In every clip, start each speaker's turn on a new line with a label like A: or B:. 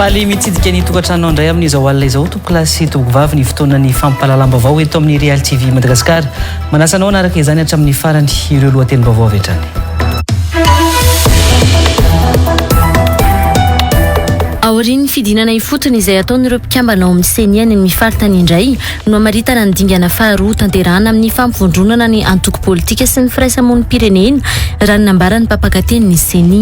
A: Faly mitsidika ny tokantranonao indray amin'izao alina izao tompokolahy sy tompokovavy ny fotoanan'ny fampahalalam-baovao eto amin'ny Real TV Madagascar. Manasa anao hanaraka izany hatramin'ny farany ireo lohatenim-baovao avy hatrany.
B: Aorian'ny fidinana ifotony izay ataon'ireo mpikambana ao amin'ny Ceni any amin'ny faritany indray no hamaritana ny dingana faharoa hotanterahana amin'ny fampivondronana ny antoko politika sy ny firaisamonim-pirenena, raha ny nambaran'ny mpampakatenin'ny Ceni.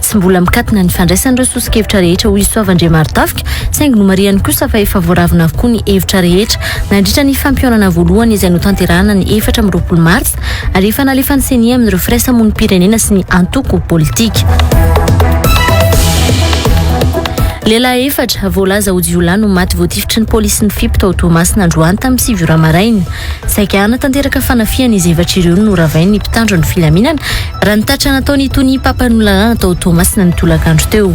B: Tsy mbola mikatona ny fandraisana ireo soso-kevitra rehetra hoy i Soava Andriamarotafika, saingy nomarihany kosa fa efa voaravina avokoa ny hevitra rehetra nandritra ny fampihaonana voalohany izay notanterahana ny 24 martsa ary efa nalefan'ny Ceni amin'ireo firaisamonim-pirenena sy ny antoko politika. Lehilahy efatra voalaza ho jiolahy no maty voatifitry ny polisin'ny FIP tao Toamasina androany tamin'ny 9 ora maraina. Saika hanatanteraka fanafihana izy efatra ireo no noravain'ny mpitandro ny filaminana raha ny tatra nataon'ny tonia mpampanoa lalàna tao Toamasina ny tolakandro teo.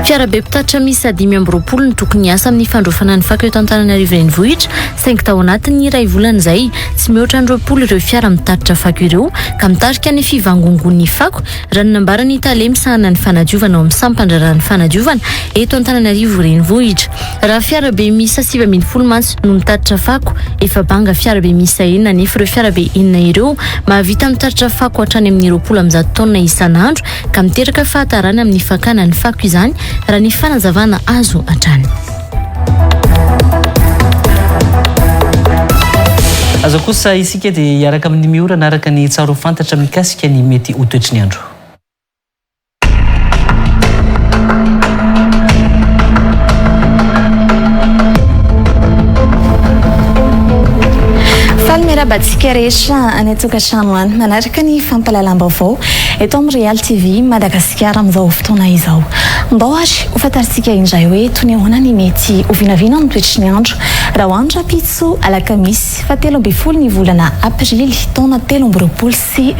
B: Fiarabe mpitatitra miisa 25 no tokony hiasa amin'ny fandraofana ny fako eto Antananarivo Renivohitra saingy tao anatin'ny iray volana izay, tsy mihoatra ny 20 ireo fiara mitatitra fako ireo ka mitarika ny fivangongoan'ny fako raha ny nambaran'ny tale misahana ny fanadiovana ao amin'ny sampan-draharahan'ny fanadiovana eto Antananarivo Renivohitra. Raha fiarabe miisa 19 mantsy no mitatitra fako, efa banga fiarabe miisa enina anefa ireo fiarabe enina ireo mahavita mitatitra fako hatrany amin'ny 120 taonina isan'andro ka miteraka fahatarana amin'ny fakana ny fako izany raha ny fanazavana azo hatrany.
A: Aza kosa isika dia hiaraka amin'ny Miora hanaraka ny tsara ho fantatra mikasika ny mety ho toetry ny andro.
C: Faly miarahaba antsika rehetra any an-tokantrano any manaraka ny fampahalalam-baovao eto amin'ny Real TV Madagasikara amin'izao fotoana izao. Ndao ary ho fantarintsika indray hoe toy ny ahoana ny mety ho vinavina ny toetry ny andro raha ho andro rahampitso alakamisy faha 13 ny volana aprily taona 2023.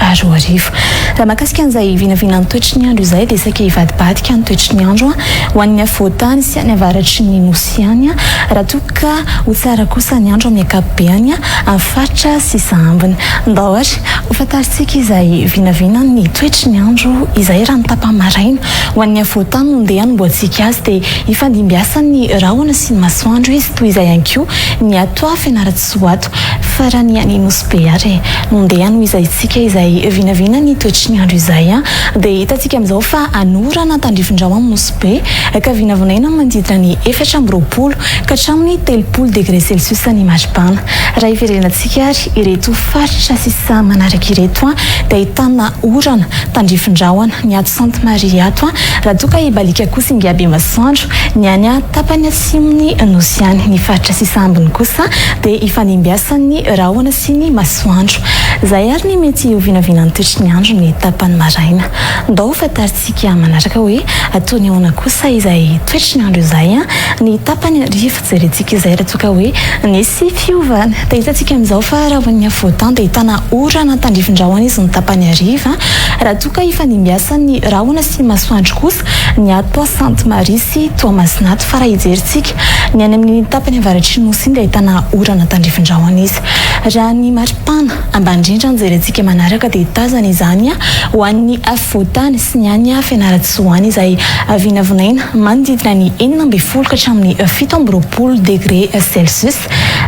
C: Raha mahakasika an'izay vinavinan'ny toetry ny andro izay dia saika hivadibadika ny toetry ny andro ho an'ny afovoan-tany sy any avaratry ny nosy ihany raha toa ka ho tsara kosa ny andro amin'ny ankapobeny amin'ny faritra sisa ambiny. Ndao ary ho fantarintsika izay vinavinan'ny toetry ny andro izay raha ny tapany maraina ho an'ny afovoan-tany no ndeha hanombohantsika azy dia hifandimbiasan'ny rahona sy ny masoandro izy toy izay ihany koa ny ato Fianarantsoa ato fa raha ny any Nosy Be ary no ndeha hanohizaintsika izay vinavina ny toetry ny andro izay dia hitantsika amin'izao fa hanorana tandrifin-drahona amin'ny Nosy Be ka vinavinaina manodidina ny 24 ka hatramin'ny 30 degré celsius ny maripana. Raha hiverenantsika ary ireto faritra sisa manaraka ireto dia ahitana orana tandrifin-drahona ny ato Sainte Marie ato raha toa ka hibaliaka kosa Ingahy Bemasoandro ny any tapany atsimon'ny Nosy any. Ny faritra sisa ambiny kosa dia hifandimbiasan'ny rahona sy ny masoandro. Izay ary ny mety ho vinavinan'ny toetry ny andro ny tapany maraina. Ndao ho fantarintsika manaraka hoe toy ny ahoana kosa izay toetry ny andro izay ny tapany hariva. Jerentsika izay raha toa ka hoe nisy fiovana. Dia hitantsika amin'izao fa raha ho an'ny afovoan-tany dia ahitana orana tandrifin-drahona izy ny tapany hariva. Raha toa ka hifandimbiasan'ny rahona sy ny masoandro kosa ny ato Sainte Marie sy Toamasina ato. Fa raha hijerintsika ny any amin'ny tapany avaratry ny Nosy iny dia ahitana orana tandrifin-drahona izy. Raha ny maripana ambany indrindra no jerentsika manaraka dia tazana izany ho an'ny afovoan-tany sy ny any Fianarantsoa any izay vinavinaina manodidina ny 16 ka hatramin'ny 27 degre celsius.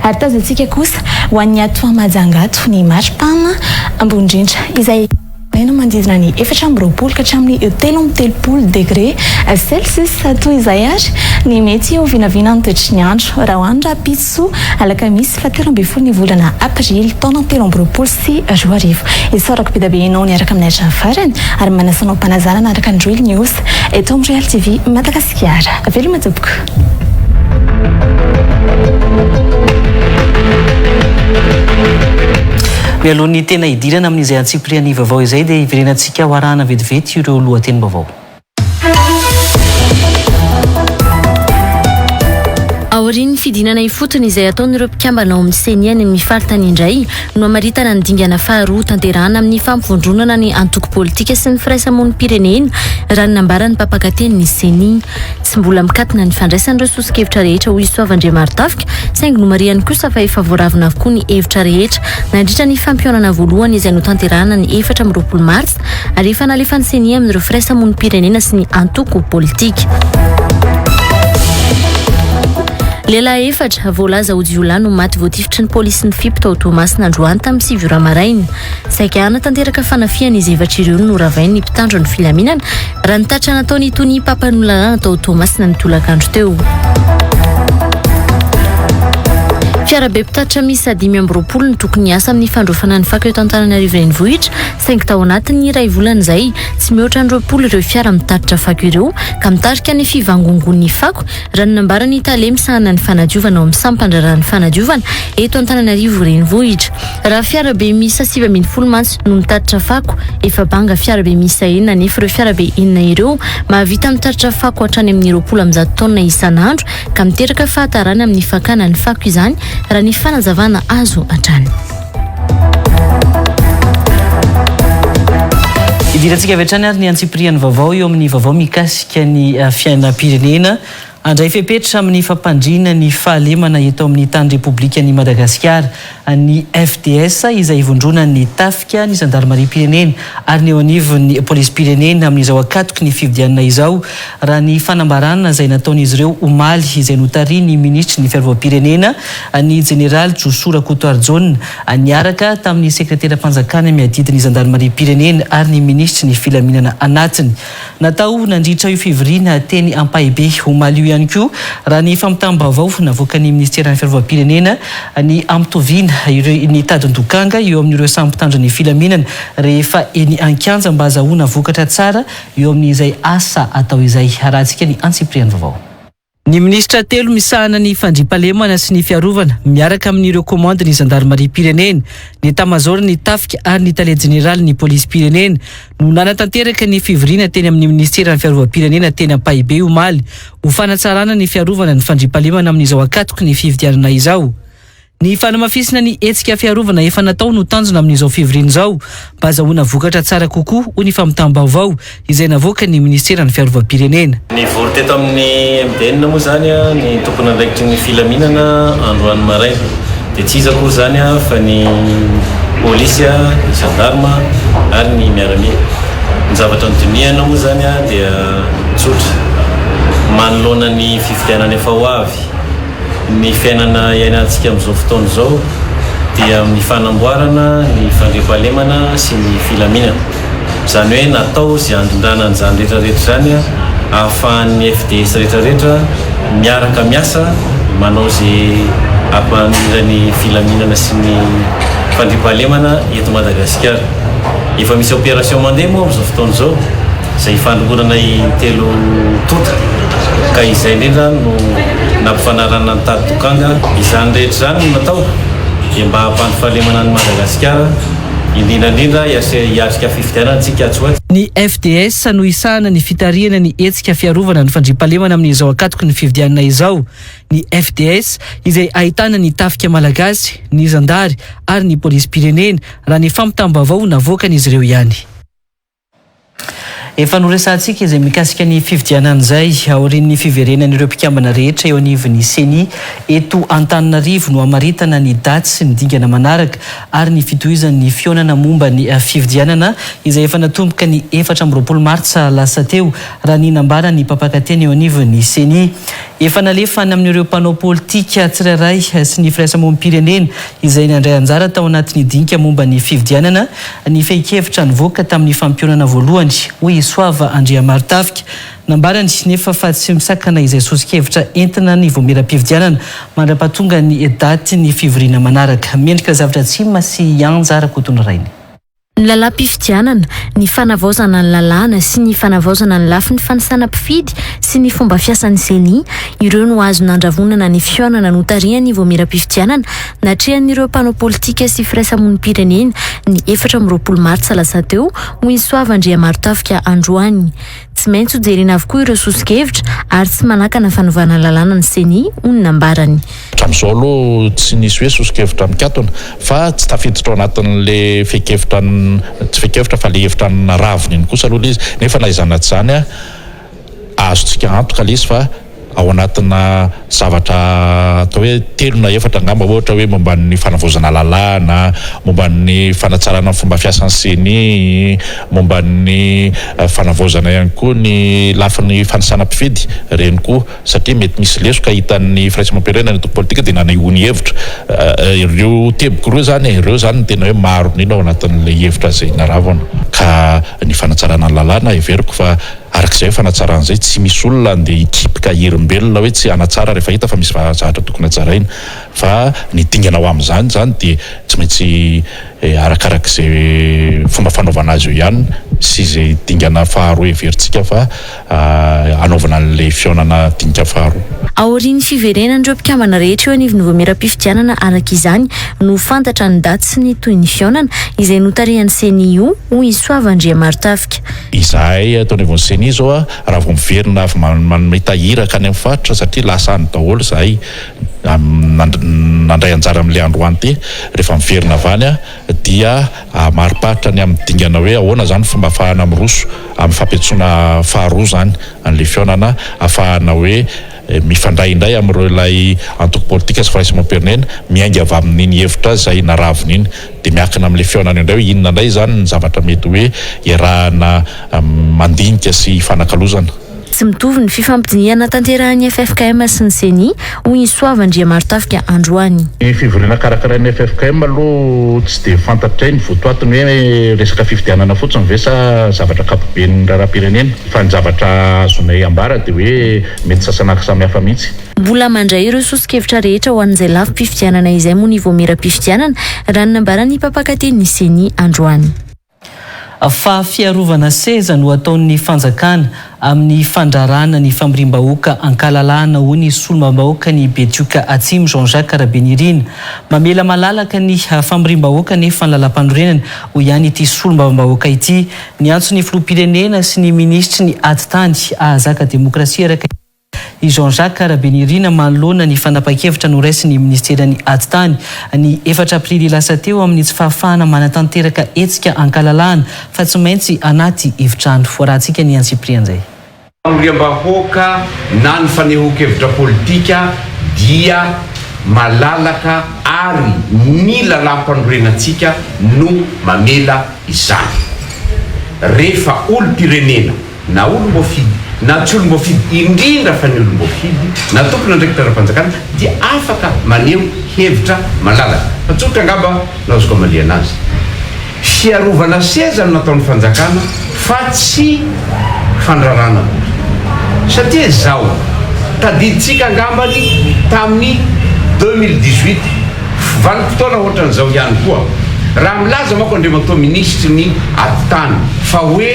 C: Ary tazantsika kosa ho an'ny ato Mahajanga ato ny maripana ambony indrindra izay aina manodidina ny 24 ka hatramin'ny 33 degre celsius. Toy izay ary ny mety ho vinavinan'ny toetry ny andro raha ho any rahampitso alakamisy faha 13 ny volana aprily taona 2023. Isaorako be dia be ianao niaraka aminay hatramin'ny farany ary manasa anao mpanazara hanaraka ny Real News eto amin'ny Real TV Madagasikara. Veloma tompoko.
A: Mialoha ny tena hidirana amin'izay antsipirian'ny vaovao izay dia hiverenantsika ho arahana vetivety ireo lohatenim-baovao.
B: Aorian'ny fidinana ifotony izay ataon'ireo mpikambana ao amin'ny Ceni any amin'ny faritany indray no hamaritana ny dingana faharoa hotanterahana amin'ny fampivondronana ny antoko politika sy ny firaisamonim-pirenena, raha ny nambaran'ny mpampakatenin'ny Ceni. Tsy mbola mikatona ny fandraisana ireo soso-kevitra rehetra hoy i Soava Andriamarotafika, saingy nomarihany kosa fa efa voaravina avokoa ny hevitra rehetra nandritra ny fampihaonana voalohany izay notanterahana ny 24 martsa ary efa nalefan'ny Ceni amin'ireo firaisamonim-pirenena sy ny antoko politika. Lehilahy efatra voalaza ho jiolahy no maty voatifitry ny polisin'ny FIP tao Toamasina androany tamin'ny 9 ora maraina. Saika hanatanteraka fanafihana izy efatra ireo no noravain'ny mpitandro ny filaminana raha ny tatra nataon'ny tonia mpampanoa lalàna tao Toamasina ny tolakandro teo. Fiarabe mpitatitra miisa 25 no tokony hiasa amin'ny fandraofana ny fako eto Antananarivo Renivohitra saingy tao anatin'ny iray volana izay, tsy mihoatra ny 20 ireo fiara mitatitra fako ireo ka mitarika ny fivangongoan'ny fako, raha ny nambaran'ny tale misahana ny fanadiovana ao amin'ny sampan-draharahan'ny fanadiovana eto Antananarivo Renivohitra. Raha fiarabe miisa 19 mantsy no mitatitra fako, efa banga fiarabe miisa enina anefa ireo fiarabe enina ireo mahavita mitatitra fako hatrany amin'ny 120 taonina isan'andro ka miteraka fahatarana amin'ny fakana ny fako izany, raha ny fanazavana azo hatrany.
A: Idirantsika avy hatrany ary ny antsipirian'ny vaovao eo amin'ny vaovao mikasika ny fiainam-pirenena. Handray fepetra amin'ny fampandriana ny fahalemana eto amin'ny tany Repoblikan'i Madagasikara ny FDS izay ivondronan'ny Tafika, ny Zandarimariam-pirenena ary ny eo anivon'ny Polisim-pirenena amin'izao ankatoky ny fifidianana izao raha ny fanambarana izay nataon'izy ireo omaly izay notarihin'ny Minisitry ny Fiarovam-pirenena ny Jeneraly Josoa Rakotoarijaona niaraka tamin'ny Sekreteram-panjakana miadidy ny Zandarimariam-pirenena ary ny Minisitry ny Filaminana anatiny. Natao nandritra io fivoriana teny Ampahibe omaly io ihany koa, raha ny fampitam-baovao navoakan'ny Minisiteran'ny Fiarovam-pirenena, ny hampitoviana ireo ny tadin-dokanga eo amin'ireo samy mpitandro ny filaminana rehefa eny an-kianja mba hazahoana vokatra tsara eo amin'izay asa atao izay. Arahantsika ny antsipiriany vaovao. Ny minisitra telo misahana ny fandriampahalemana sy ny fiarovana miaraka amin'ireo komandin'ny zandarimariam-pirenena, ny etamazaoron'ny tafika ary ny tale jeneralin'ny polisim-pirenena no nanatanteraka ny fivoriana teny amin'ny minisiteran'ny fiarovam-pirenena teny Ampahibe omaly ho fanatsarana ny fiarovana ny fandriampahalemana amin'izao ankatoky ny fifidianana izao. Ny fanamafisana ny hetsika fiarovana efa natao no tanjona amin'izao fivoriana izao mba hazahoana vokatra tsara kokoa, hoy ny fampitam-baovao izay navoakan'ny minisiteran'ny fiarovam-pirenena.
D: Nivory teto amin'ny MDN moa izany ny tompon'andraikitry ny filaminana androany maraina. Dia tsy iza akory izany fa ny polisy, ny gendarme ary ny miaramila. Ny zavatra nodinihana moa izany dia tsotra, manoloana ny fifidianana efa ho avy, Ny fiainana iainantsika amin'izao fotoana izao dia amin'ny fanamboarana ny fandriampahalemana sy ny filaminana. Izany hoe natao izay handrindrana an'izany rehetra rehetra izany ahafahan'ny FDS rehetra rehetra miaraka miasa manao izay hampandrindra ny filaminana sy ny fandriampahalemana eto Madagasikara. Efa misy opération mandeha moa amin'izao fotoana izao. izay ifanolorana intelo tonta ka izay indrindra no nampifanarahana ny tady dokanga. Izany rehetra izany no natao dia mba hampandry fahalemana an'i Madagasikara, indrindra indrindra hiatrika fifidianana isika atsy ho atsy.
A: Ny FDS no hisahana ny fitarihana ny hetsika fiarovana ny fandriampahalemana amin'izao ankatoky ny fifidianana izao. Ny FDS izay ahitana ny tafika malagasy, ny zandary ary ny polisim-pirenena, raha ny fampitam-baovao navoakan'izy ireo ihany. Efa noresahantsika izay mikasika ny fifidianana izay. Aorian'ny fiverenan'ireo mpikambana rehetra eo anivon'ny Ceni eto Antananarivo no hamaritana ny daty sy ny dingana manaraka ary ny fitohizan'ny fihaonana momba ny fifidianana izay efa natomboka ny 24 martsa lasa teo raha ny nambaran'ny mpampakateny eo anivon'ny Ceni. Efa nalefa any amin'ireo mpanao politika tsirairay sy ny firaisamonim-pirenena izay nandray anjara tao anatin'ny dinika momba ny fifidianana ny fehin-kevitra nivoaka tamin'ny fampionana voalohany, hoy i Soava Andriamarotafika. Nambarany nefa fa tsy misakana izay soso-kevitra entina ny vaomieram-pifidianana mandra-pahatonga ny datin'ny fivoriana manaraka. Mendrika zavatra Atsimo sy Ianja Rakotonirainy.
B: Ny lalàm-pifidianana, ny fanavaozana ny lalàna sy ny fanavaozana ny lafiny fanisana mpifidy sy ny fomba fiasan'ny Ceni, ireo no azo nandravonana ny fihaonana notarihan'ny vaomieram-pifidianana natrehan'ireo mpanao politika sy firaisamonim-pirenena ny 24 martsa lasa teo, hoy ny Soava Andriamarotafika androany. Tsy maintsy hojerena avokoa ireo soso-kevitra ary tsy manakana fanovana lalàna ny Ceni, hoy ny nambarany.
E: Hatramin'izao aloha tsy nisy hoe soso-kevitra mikatona fa tsy tafiditra ao anatin'ilay fehin-kevitra, tsy fehin-kevitra fa ilay hevitra naravona iny kosa aloha ilay izy. Nefa na izany na tsy izany, azontsika antoka ilay izy fa ao anatina zavatra atao hoe telo na efatra angamba ohatra hoe momba ny fanavaozana lalàna, momba ny fanatsarana ny fomba fiasan'ny ceni, momba ny fanavaozana ihany koa ny lafiny fanisana mpifidy, ireny koa satria mety misy lesoka hitan'ny firaisamoam-pirenena ny antoko politika dia nanehoany hevitra. Ireo teboka ireo izany e, ireo izany no tena hoe maro indrindra ao anatin'ilay hevitra izay naravona. Ka ny fanatsarana ny lalàna heveriko fa Araka izay fanatsarana izay, tsy misy olona andeha hikimpika herimbelona hoe tsy hanatsara rehefa hita fa misy zavatra tokony hatsaraina. Fa ny dingana ho amin'izany izany dia tsy maintsy arakaraka izay fomba fanaovana azy eo ihany sy izay dingana faharoa heverintsika fa hanaovana an'ilay fihaonana dinika faharoa.
B: Aorian'ny fiverenan'ireo mpikambana rehetra eo anivon'ny vaomieram-pifidianana araka izany no fantatra ny daty sy ny tohin'ny fihaonana izay notarihan'ny Ceni io, hoy i Soava Andriamarotafika.
E: Izahay eto anivon'ny Ceni izao raha vao miverina avy mamita iraka any amin'ny faritra satria lasa any daholo izahay nandray anjara amin'ilay androany ity, rehefa miverina avy any dia mariparitra ny amin'ny dingana hoe ahoana izany fomba ahafahana miroso amin'ny fampiantsoana faharoa izany an'ilay fihaonana ahafahana hoe mifandray indray amin'ireo ilay antoko politika sy firaisamoam-pirenena miainga avy amin'iny hevitra izay naravona iny. Dia miankina amin'ilay fihaonana eo indray hoe inona indray izany ny zavatra mety hoe iarahana mandinika sy ifanakalozana.
B: Tsy mitovy ny fifampidinihana tanterahin'ny ffkm sy ny Ceni, hoy i Soava Andriamarotafika androany.
E: Ny fivoriana karakarain'ny ffkm aloha tsy dia fantatray ny votoatiny hoe resaka fifidianana fotsiny ve sa zavatra ankapoben'ny raharaham-pirenena fa ny zavatra azonay ambara dia hoe mety sasanaka samihafa mihitsy.
B: Mbola mandray ireo soso-kevitra rehetra ho an'izay lafim-pifidianana izay moa ny vaomieram-pifidianana, raha ny nambaran'ny mpampakatenin'ny Ceni androany.
A: Fa fiarovana seza no ataon'ny fanjakana amin'ny fandrarana ny famoriam-bahoaka ankalalahana, hoy ny solombavambahoakan'i Betioka Atsimo, Jean Jacques Rabenirina. Mamela malalaka ny famoriam-bahoaka anefa ny lalampanorenana, hoy ihany ity solombavambahoaka ity. Niantso ny filoham-pirenena sy ny minisitry ny ati-tany hahazaka demokrasia araka i Jean Jacques Rabenirina manoloana ny fanapahan-kevitra noraisin'ny minisiteran'ny Atitany ny efatra aprily lasa teo amin'ny tsy fahafahana manatanteraka hetsika ankalalahana fa tsy maintsy anaty efitrano. Voarahantsika ny antsipirian'izay.
F: Famoriam-bahoaka na ny fanehoan-kevitra politika dia malalaka ary ny lalàmpanorenantsika no mamela izany. Rehefa olom-pirenena. na olom-boafidy na tsy olom-boafidy, indrindra fa ny olom-boafidy na tompon'andraikitra ara-panjakana dia afaka maneho hevitra malalaka. Fa tsotra angamba no azoko amaliana azy. Fiarovana seza no nataon'ny fanjakana fa tsy fandrarana akory. Satria izao, tadidintsika angambany tamin'ny 2018, vanim-potoana ohatran'izao ihany koa, raha milaza manko Andriamatoa Minisitry ny Atitany fa hoe,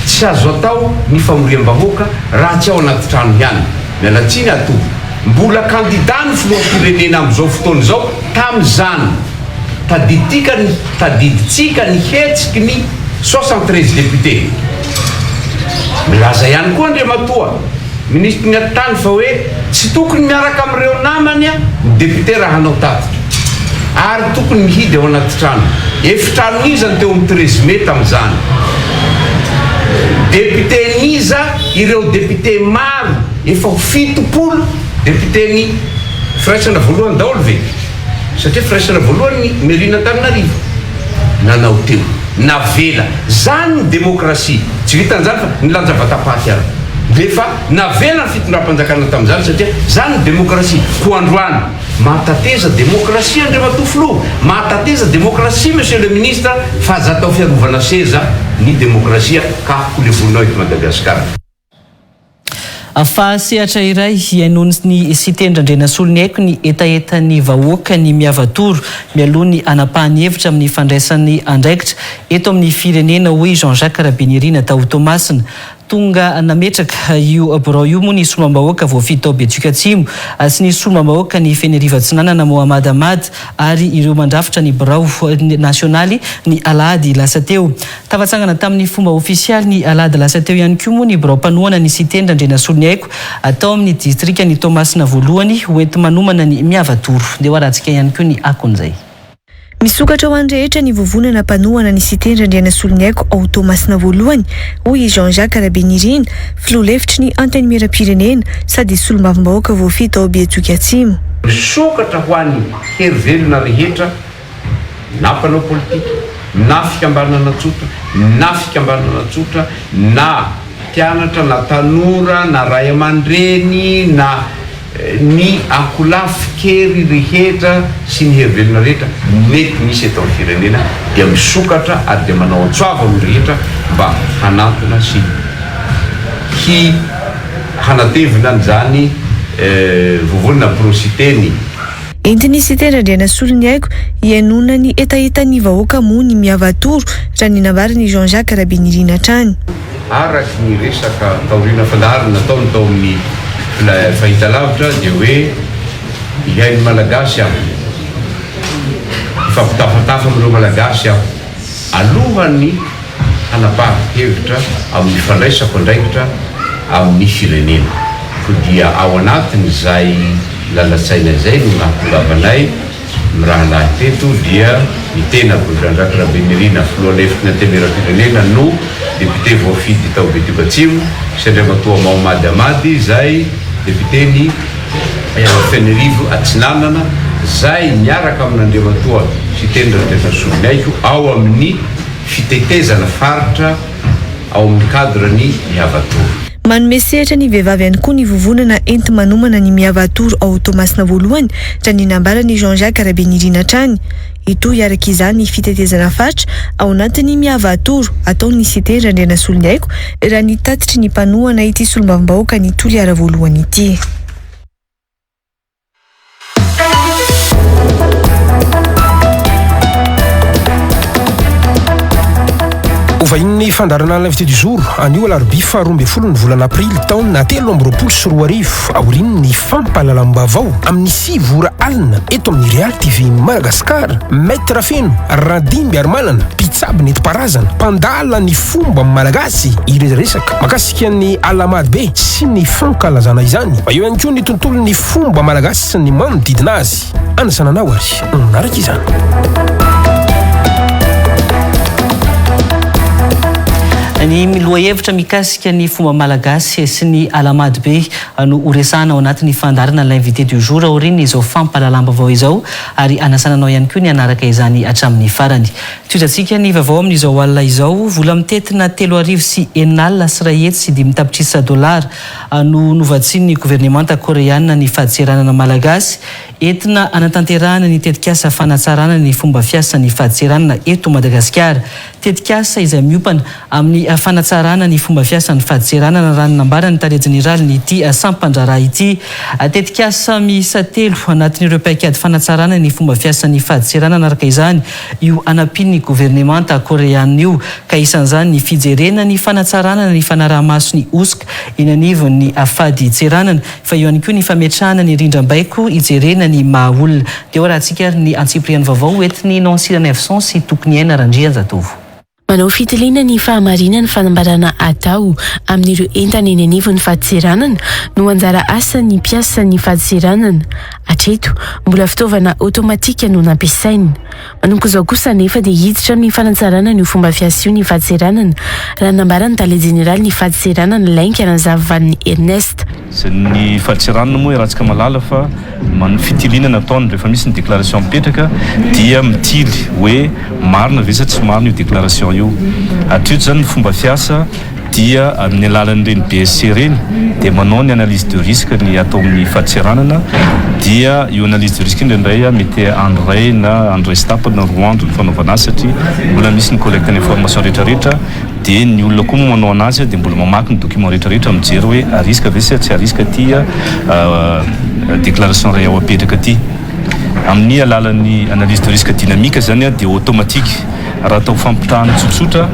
F: Tsy azo atao ny famoriam-bahoaka raha tsy ao anaty trano ihany. Miala tsiny aho tompoko. Mbola kandida ny filoham-pirenena amin'izao fotoana izao tamin'izany. Tadidika ny tadidintsika ny hetsiky ny 73 députés. Milaza ihany koa Andriamatoa Minisitry ny Atitany fa hoe tsy tokony miaraka amin'ireo namany ny député raha hanao tatitra. Ary tokony mihidy ao anaty trano. Efitranon'iza ny teo amin'ny 13 mai tamin'izany? Député-n'iza ireo député maro efa ho 70 député-n'ny firaisana voalohany daholo ve? Satria firaisana voalohany ny mairie-n'Antananarivo nanao teo. Navela. Zany ny demokrasia. Tsy vitan'izany fa nilanja vatapaty ary. Nefa navela ny fitondram-panjakana tamin'izany satria zany ny demokrasia. Koa androany, mahatateza demokrasia Andriamatoa Filoha, mahatateza demokrasia Monsieur le Ministre fa aza atao fiarovana seza ny demokrasia ka ho levoninao eto Madagasikara.
A: Fa sehatra iray hihainoan'ny Siteny Randrianasoloniaiko ny hetahetan'ny vahoaka ny Miavatoro mialoha ny hanapahany hevitra amin'ny fandraisany andraikitra eto amin'ny firenena hoy Jean Jacques Rabenirina tao Toamasina. Tonga nametraka io birao io moa ny solombavambahoaka voafidy tao Betioky Atsimo sy ny solombavambahoakan'i Fenerivo Atsinanana Mohamad Ahmad ary ireo mandrafitra ny birao nasionaly ny alahady lasa teo. Tafatsangana tamin'ny fomba ofisialy ny alahady lasa teo ihany koa moa ny birao mpanohana ny Siteny Randrianasoloniaiko tao amin'ny distrikan'i Toamasina voalohany ho enti-manomana ny Miavatoro. Ndeha ho arahantsika ihany koa ny akon'izay.
G: Misokatra ho an'ny rehetra ny vovonana mpanohana ny Siteny Randrianasoloniaiko ao Toamasina voalohany, hoy i Jean Jacques Rabenirina, filoha lefitry ny Antenimierampirenena sady solombavambahoaka voafidy tao Betioky Atsimo.
F: Misokatra ho an'ny hery velona rehetra na mpanao politika, na fikambanana tsotra, na fikambanana tsotra, na mpianatra, na tanora, na ray aman-dreny, na ny ankolafin-kery rehetra sy ny hery velona rehetra mety misy eto amin'ny firenena dia misokatra ary dia manao antso avo amin'ny rehetra mba hanantona sy hi hanatevina an'izany vovonana pro-Siteny.
G: Entin'i Siteny Randrianasoloniaiko hihainoana ny hetahetan'ny vahoaka moa ny Miavatoro, raha ny nambaran'i Jean Jacques Rabenirina hatrany.
F: Araka ny resaka taoriana fandaharana nataony tao amin'ny fahitalavitra dia hoe hihaino Malagasy aho, hifampitafatafa amin'ireo Malagasy aho alohan'ny hanapahako hevitra amin'ny fandraisako andraikitra amin'ny firenena. Koa dia ao anatin'izay lalan-tsaina izay no nahatongavanay mirahalahy teto dia ny tenako, Jean Jacques Rabenirina, filoha lefitry ny Antenimierampirenena no député voafidy tao Betioky Atsimo sy Andriamatoa Maomady Amady izay député-n'i Fenerivo Atsinanana izay miaraka amin'Andriamatoa Siteny Randrianasoloniaiko ao amin'ny fitetezana faritra ao amin'ny cadre ny Mihavatoro.
G: Manome sehatra ny vehivavy ihany koa ny vovonana enti-manomana ny Mihavatoro ao Toamasina voalohany, raha ny nambaran'i Jean Jacques Rabenirina hatrany. Hitohy araka izany ny fitetezana faritra ao anatin'ny Mihavatoro ataon'ny Siteny Randrianasoloniaiko, raha ny tatitry ny mpanohana ity solombavambahoakan'i Toliara voalohany ity.
H: Ho vahinin'ny fandaharana L'invité du jour anio alarobia faha 12 ny volana aprily taona 2023 aorian'ny fampahalalam-baovao amin'ny 9 ora alina eto amin'ny Real TV Madagascar. Maître Feno Radimbiarimanana, mpitsabo nentim-paharazana, mpandala ny fomba malagasy, hiresaresaka mahakasika ny Alahamady be sy ny fankalazana izany. Fa eo ihany koa ny tontolon'ny fomba malagasy sy ny manodidina azy. Anasana anao ary manaraka izany.
A: Ny lohahevitra mikasika ny fomba malagasy sy ny Alahamady be no horesahana ao anatin'ny fandaharana L'invité du jour aorian'izao fampahalalam-baovao izao ary anasana anao ihany koa ny hanaraka izany hatramin'ny farany. Tohizantsika ny vaovao amin'izao alina izao. Vola mitentina 136 105 tapitrisa dolara no novatsian'ny governemanta koreana ny fadintseranana malagasy entina hanatanterahana ny tetikasa fanatsarana ny fomba fiasan'ny fadintseranana eto Madagasikara. Tetikasa izay miompana amin'ny fanatsarana ny fomba fiasan'ny fadintseranana raha ny nambaran'ny tale jeneralin'ity sampan-draharaha ity. Tetikasa miisa telo anatin'ireo paikady fanatsarana ny fomba fiasan'ny fadintseranana araka izany io anampian'ny governemanta koreana io ka isan'izany ny fijerena ny fanatsarana ny fanaraha-maso ny hosoka eny anivon'ny fadintseranana fa eo ihany koa ny fametrahana ny rindram-baiko hijerena ny maha olona. Dia ho arahantsika ary ny antsipiriany vaovao hoentin'i Nancy Ranaivoson sy Tokiniaina Randrianjatovo.
B: Manao fitiliana ny fahamarinan'ny fanambarana atao amin'ireo entana eny anivon'ny fadintseranana no anjara asan'ny mpiasan'ny fadintseranana. Hatreto, mbola fitaovana automatique no nampiasaina. Manomboka izao kosa anefa dia hiditra amin'ny fanatsarana an'io fomba fiasa io ny fadintseranana, raha ny nambaran'ny tale jeneralin'ny fadintseranana, Lainka Razavovanony Ernest.
D: Ny fadintseranana moa iarahantsika mahalala fa ny fitiliana nataony rehefa misy ny déclaration mipetraka dia mitily hoe marina ve sa tsy marina io déclaration io. Hatreto izany ny fomba fiasa dia amin'ny alalan'ireny BSC ireny dia manao ny analyse de risque ny atao amin'ny fadintseranana dia io analyse de risque io indraindray mety andro iray na andro iray sy tapany na roa andro ny fanaovana azy satria mbola misy ny collecte ny information rehetrarehetra. Dia ny olona koa moa manao anazy dia mbola mamaky ny document rehetra rehetra mijery hoe à risque ve sa tsy à risque ity déclaration iray ao apetraka ity. Amin'ny alalan'ny analyse de risque dynamique zany dia automatique. Raha atao fampitahana tsotsotra,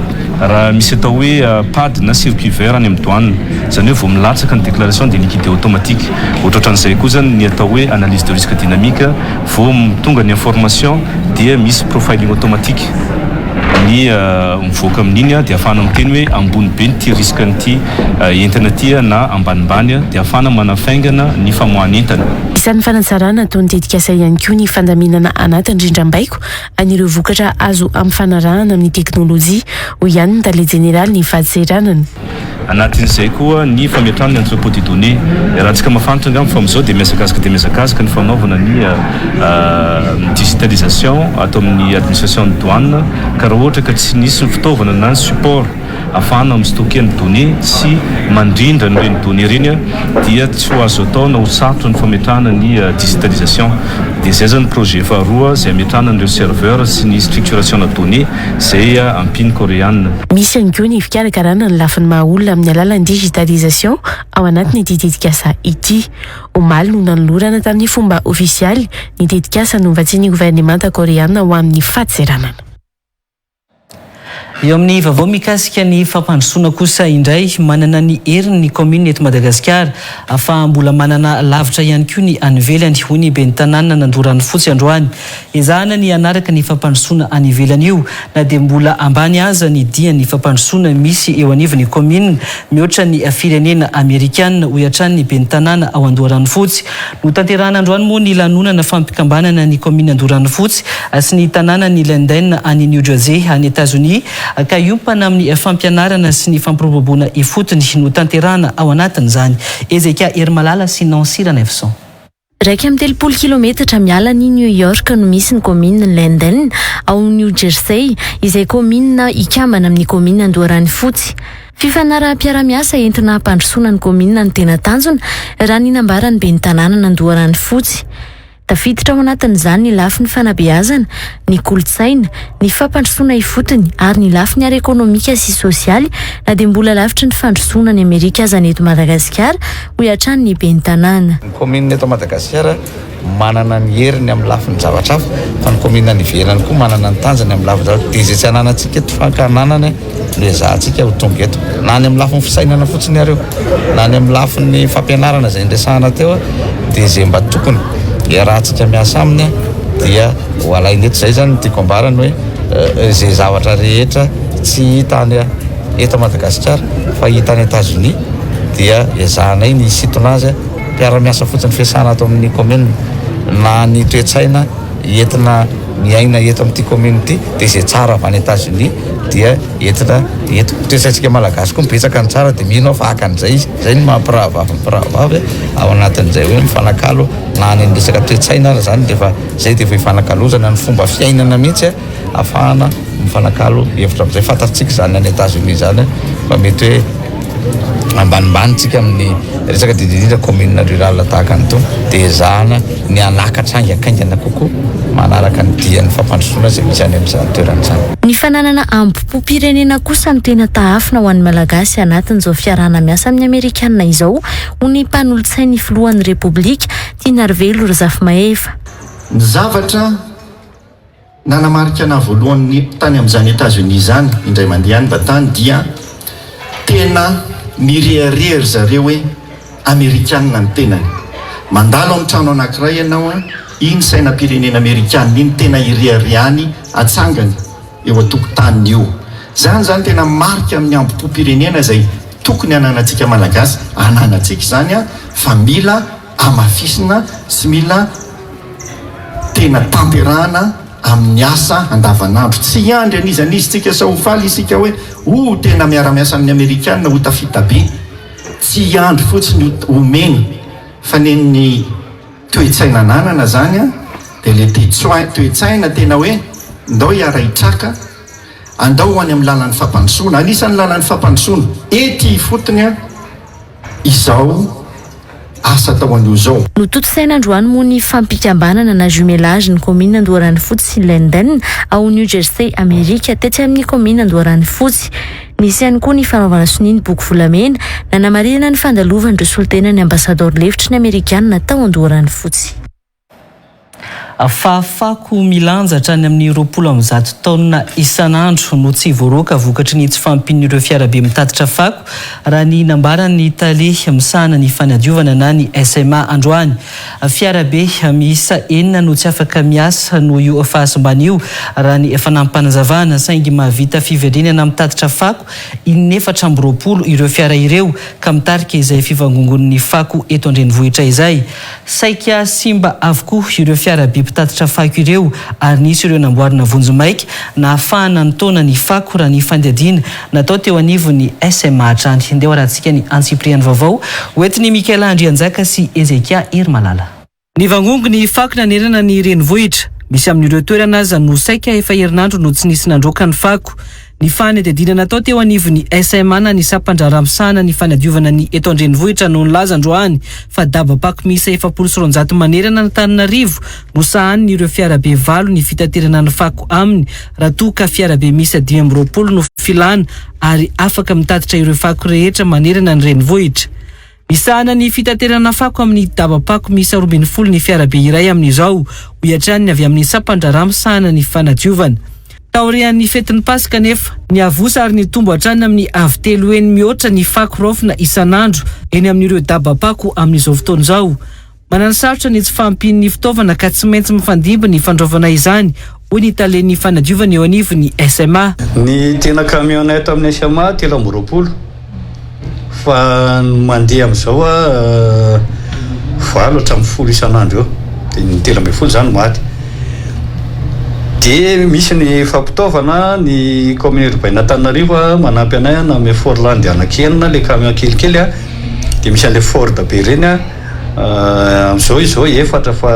D: Raha misy atao hoe pad na circuit vert any amin'ny douane, izany hoe vao milatsaka ny déclaration dia liquidé automatique. Ohatrohatran'izay koa izany ny atao hoe analyse de risque dynamique, vao tonga ny information dia misy profiling automatique ny mivoaka amin'iny dia ahafahana miteny hoe ambony be ity risque an'ity entana ity na ambanimbany dia ahafahana manafaingana ny famoahana entana.
G: Isan'ny fanatsarana ataon'ny tetikasa ihany koa ny fandaminana anatin'ny rindrambaiko an'ireo vokatra azo ampifanarahana amin'ny teknolojia, hoy ihany ny tale jeneralin'ny fadintseranana.
D: Anatin'izay koa ny fametrahana ny entrepôt de données. Iarahantsika mahafantatra angamba fa amin'izao dia mihazakazaka dia mihazakazaka ny fanaovana ny digitalisation ato amin'ny administration ny douane ka raha ohatra ka tsy nisy ny fitaovana na ny support ahafahana mi-stocker ny données sy mandrindra an'ireny données ireny dia tsy ho azo atao na ho sarotra ny fametrahana ny digitalisation. Dia izay izany projet faharoa izay hametrahana an'ireo serveur sy ny structuration-na données izay ampian'ny Koreana.
G: Misy ihany koa ny fikarakarana ny lafiny maha olona amin'ny alalan'ny digitalisation ao anatin'ity tetikasa ity. Omaly no nanolorana tamin'ny fomba ofisialy ny tetikasa novatsian'ny governemanta Koreana ho amin'ny fadintseranana.
A: Eo amin'ny vaovao mikasika ny fampandrosoana kosa indray, manana ny heriny ny kaominina eto Madagasikara fa mbola manana lavitra ihany koa ny any ivelany, hoy ny ben'ny tanàna Andoharanofotsy androany. Ezahana ny hanaraka ny fampandrosoana any ivelany io na dia mbola ambany aza ny dian'ny fampandrosoana misy eo anivon'ny kaominina mihoatra ny firenena amerikana, hoy hatrany ny ben'ny tanàna ao Andoharanofotsy. Notanterahana androany moa ny lanonana fampikambanana ny kaominina Andoharanofotsy sy ny tanànan'i Linden any New Jersey any Etazonia ka hiompana amin'ny fampianarana sy ny fampiroboroboana ifotony no tanterahana ao anatin'izany. Hezekia Herimalala sy Nancy Ranaivoson.
B: 31 kilometatra miala an'i New York no misy ny kaominin'i Linden ao New Jersey izay kaominina hikambana amin'ny kaominina Andoharanofotsy. Fifanaraham-piarahamiasa entina hampandrosoana ny kaominina no tena tanjona, raha ny nambaran'ny ben'ny tanànan'Andoharanofotsy. Tafiditra ao anatin'izany ny lafiny fanabeazana, ny kolontsaina, ny fampandrosoana ifotony ary ny lafiny ara-ekonomika sy sosialy na dia mbola lavitry ny fandrosoana any Amerika aza ny eto Madagasikara, hoy hatrany ny ben'ny tanàna.
I: Ny kaominina eto Madagasikara manana ny heriny amin'ny lafiny zavatra hafa fa ny kaominina any ivelany koa manana ny tanjany amin'ny lafiny zavatra dia izay tsy ananantsika eto fankananany no ezahantsika ho tonga eto na any amin'ny lafiny fisainana fotsiny ary io na any amin'ny lafiny fampianarana izay niresahana teo dia izay mba tokony iarahantsika miasa aminy dia ho alaina eto izay zany no tiako ambara ny hoe eh, izay zavatra rehetra tsy hita any eto Madagasikara fa hita any Etazonia dia ezahanay ny hisintona azy Mpiara-miasa fotsiny fiasana ato amin'ny commune na ny toe-tsaina entina miaina eto amin'ity commune ity dia izay tsara avy any Etats-Unis dia entina eto. Toe-tsaintsika malagasy koa betsaka ny tsara dia mino aho fa haka an'izay izy. Izay no maha mpirahavavy ny mpirahavavy ao anatin'izay hoe mifanakalo na any amin'ny resaka toe-tsaina ary izany dia efa izay dia efa ifanakalozana ny fomba fiainana mihitsy afahana mifanakalo hevitra amin'izay. Fantatsika izany any Etats-Unis izany fa mety hoe ambanimbany tsika amin'ny resaka indrindra indrindra commune rurale tahaka an'itony dia ezahana ny hanakatra haingankaingana kokoa manaraka ny dian'ny fampandrosoana izay misy any amin'izany toerana izany.
B: Ny fananana hambom-pirenena kosa no tena tahafina ho an'ny Malagasy anatin'izao fiarahana miasa amin'ny Amerikanina izao, hoy ny mpanolotsain'ny filohan'ny Repoblika, Tianarivelo Razafimahefa.
J: Ny zavatra Nanamarika anah voalohany tany amin'izany Etats-Unis izany, indray mandeha any mba tany, dia tena mirehareha ry zareo hoe Amerikanina ny tenany. Mandalo amin'ny trano anankiray ianao an, iny sainam-pirenena amerikanina iny tena ireharehany atsangany eo an-tokotaniny eo. Izany izany tena marika amin'ny hambom-pom-pirenena izay tokony hananantsika Malagasy, ananantsika izany an, fa mila hamafisina sy mila tena tanterahana amin'ny asa andavanandro. Tsy hiandry an'iza n'iza isika sao ho faly isika hoe oh tena miara-miasa amin'ny amerikana ho tafita be. Tsy hiandry fotsiny ho omena fa nen'ny toe-tsaina ananana zany an dia le toe-tsaina tena hoe ndao hiara-hitraka, andao ho any amin'ny lalan'ny fampandrosoana. Anisan'ny lalan'ny fampandrosoana ety ifotony an izao asa atao anio izao.
B: Notontosaina androany moa ny fampikambanana na jumelage ny kaominina Andoharanofotsy sy Linden ao New Jersey Amerika tetsy amin'ny kaominina Andoharanofotsy. Nisy ihany koa ny fanaovana sonia ny boky volamena nanamarihana ny fandalovan'ireo solontenan'ny ambasadaoro lefitry ny Amerikanina tao Andoharanofotsy.
A: Fa fako milanja hatrany amin'ny 120 taonina isan'andro no tsy voaroaka vokatry ny tsy fahampian'ireo fiarabe mitatitra fako, raha ny nambaran'ny tale misahana ny fanadiovana na ny SMA androany. Fiarabe miisa enina no tsy afaka miasa noho io fahasimbana io, raha ny fanampim-panazavana, saingy mahavita fiverenana mitatitra fako in'efatra amby 20 ireo fiara ireo ka mitarika izay fivangongon'ny fako eto an-drenivohitra izay. Saika simba avokoa ireo fiarabe mpitatitra fako ireo ary nisy ireo namboarina vonjimaika nahafahana nitaona ny fako raha ny fanadihadiana natao teo anivon'ny SMA hatrany. Ndeha ho arahantsika ny antsipiriany vaovao hoentin'i Michaela Andrianjaka sy Hezekia Herimalala. Nivangongo ny fako nanerana ny renivohitra. Misy amin'ireo toerana aza no saika efa herinandro no tsy nisy nandroaka ny fako. Ny fanadihadiana natao teo anivon'ny SMA na ny sampandraharaha misahana ny fanadiovana ny eto an-drenivohitra no nilaza androany fa dabam-pako miisa 240 manerana an'Antananarivo no sahanin'ireo fiarabe valo ny fitaterana ny fako aminy raha toa ka fiarabe miisa 25 no filana ary afaka mitatitra ireo fako rehetra manerana ny renivohitra. Misahana ny fitaterana fako amin'ny dabam-pako miisa 12 ny fiarabe iray amin'izao, hoy hatrany ny avy amin'ny sampan-draharaha misahana ny fanadiovana. Taorian'ny fetin'ny Paska anefa, niavosa ary nitombo hatrany amin'ny avo telo heny mihoatra ny fako raofina isan'andro eny amin'ireo dabam-pako amin'izao fotoana izao. Mananosarotra ny tsy fahampian'ny fitaovana ka tsy maintsy mifandimby ny fandraovana izany, hoy ny talen'ny fanadiovana eo anivon'ny SMA.
K: Ny tena camionnette amin'ny SMA 23 fa ny mandeha amin'izao valo hatramin'ny folo isan'andro eo, dia ny 13 izany maty. Dia misy ny fampitaovana, ny commune urbaine Antananarivo manampy anay nanome Forland anankienina ilay camion kelikely dia misy an'ilay Ford be ireny. Amin'izao izy izao efatra fa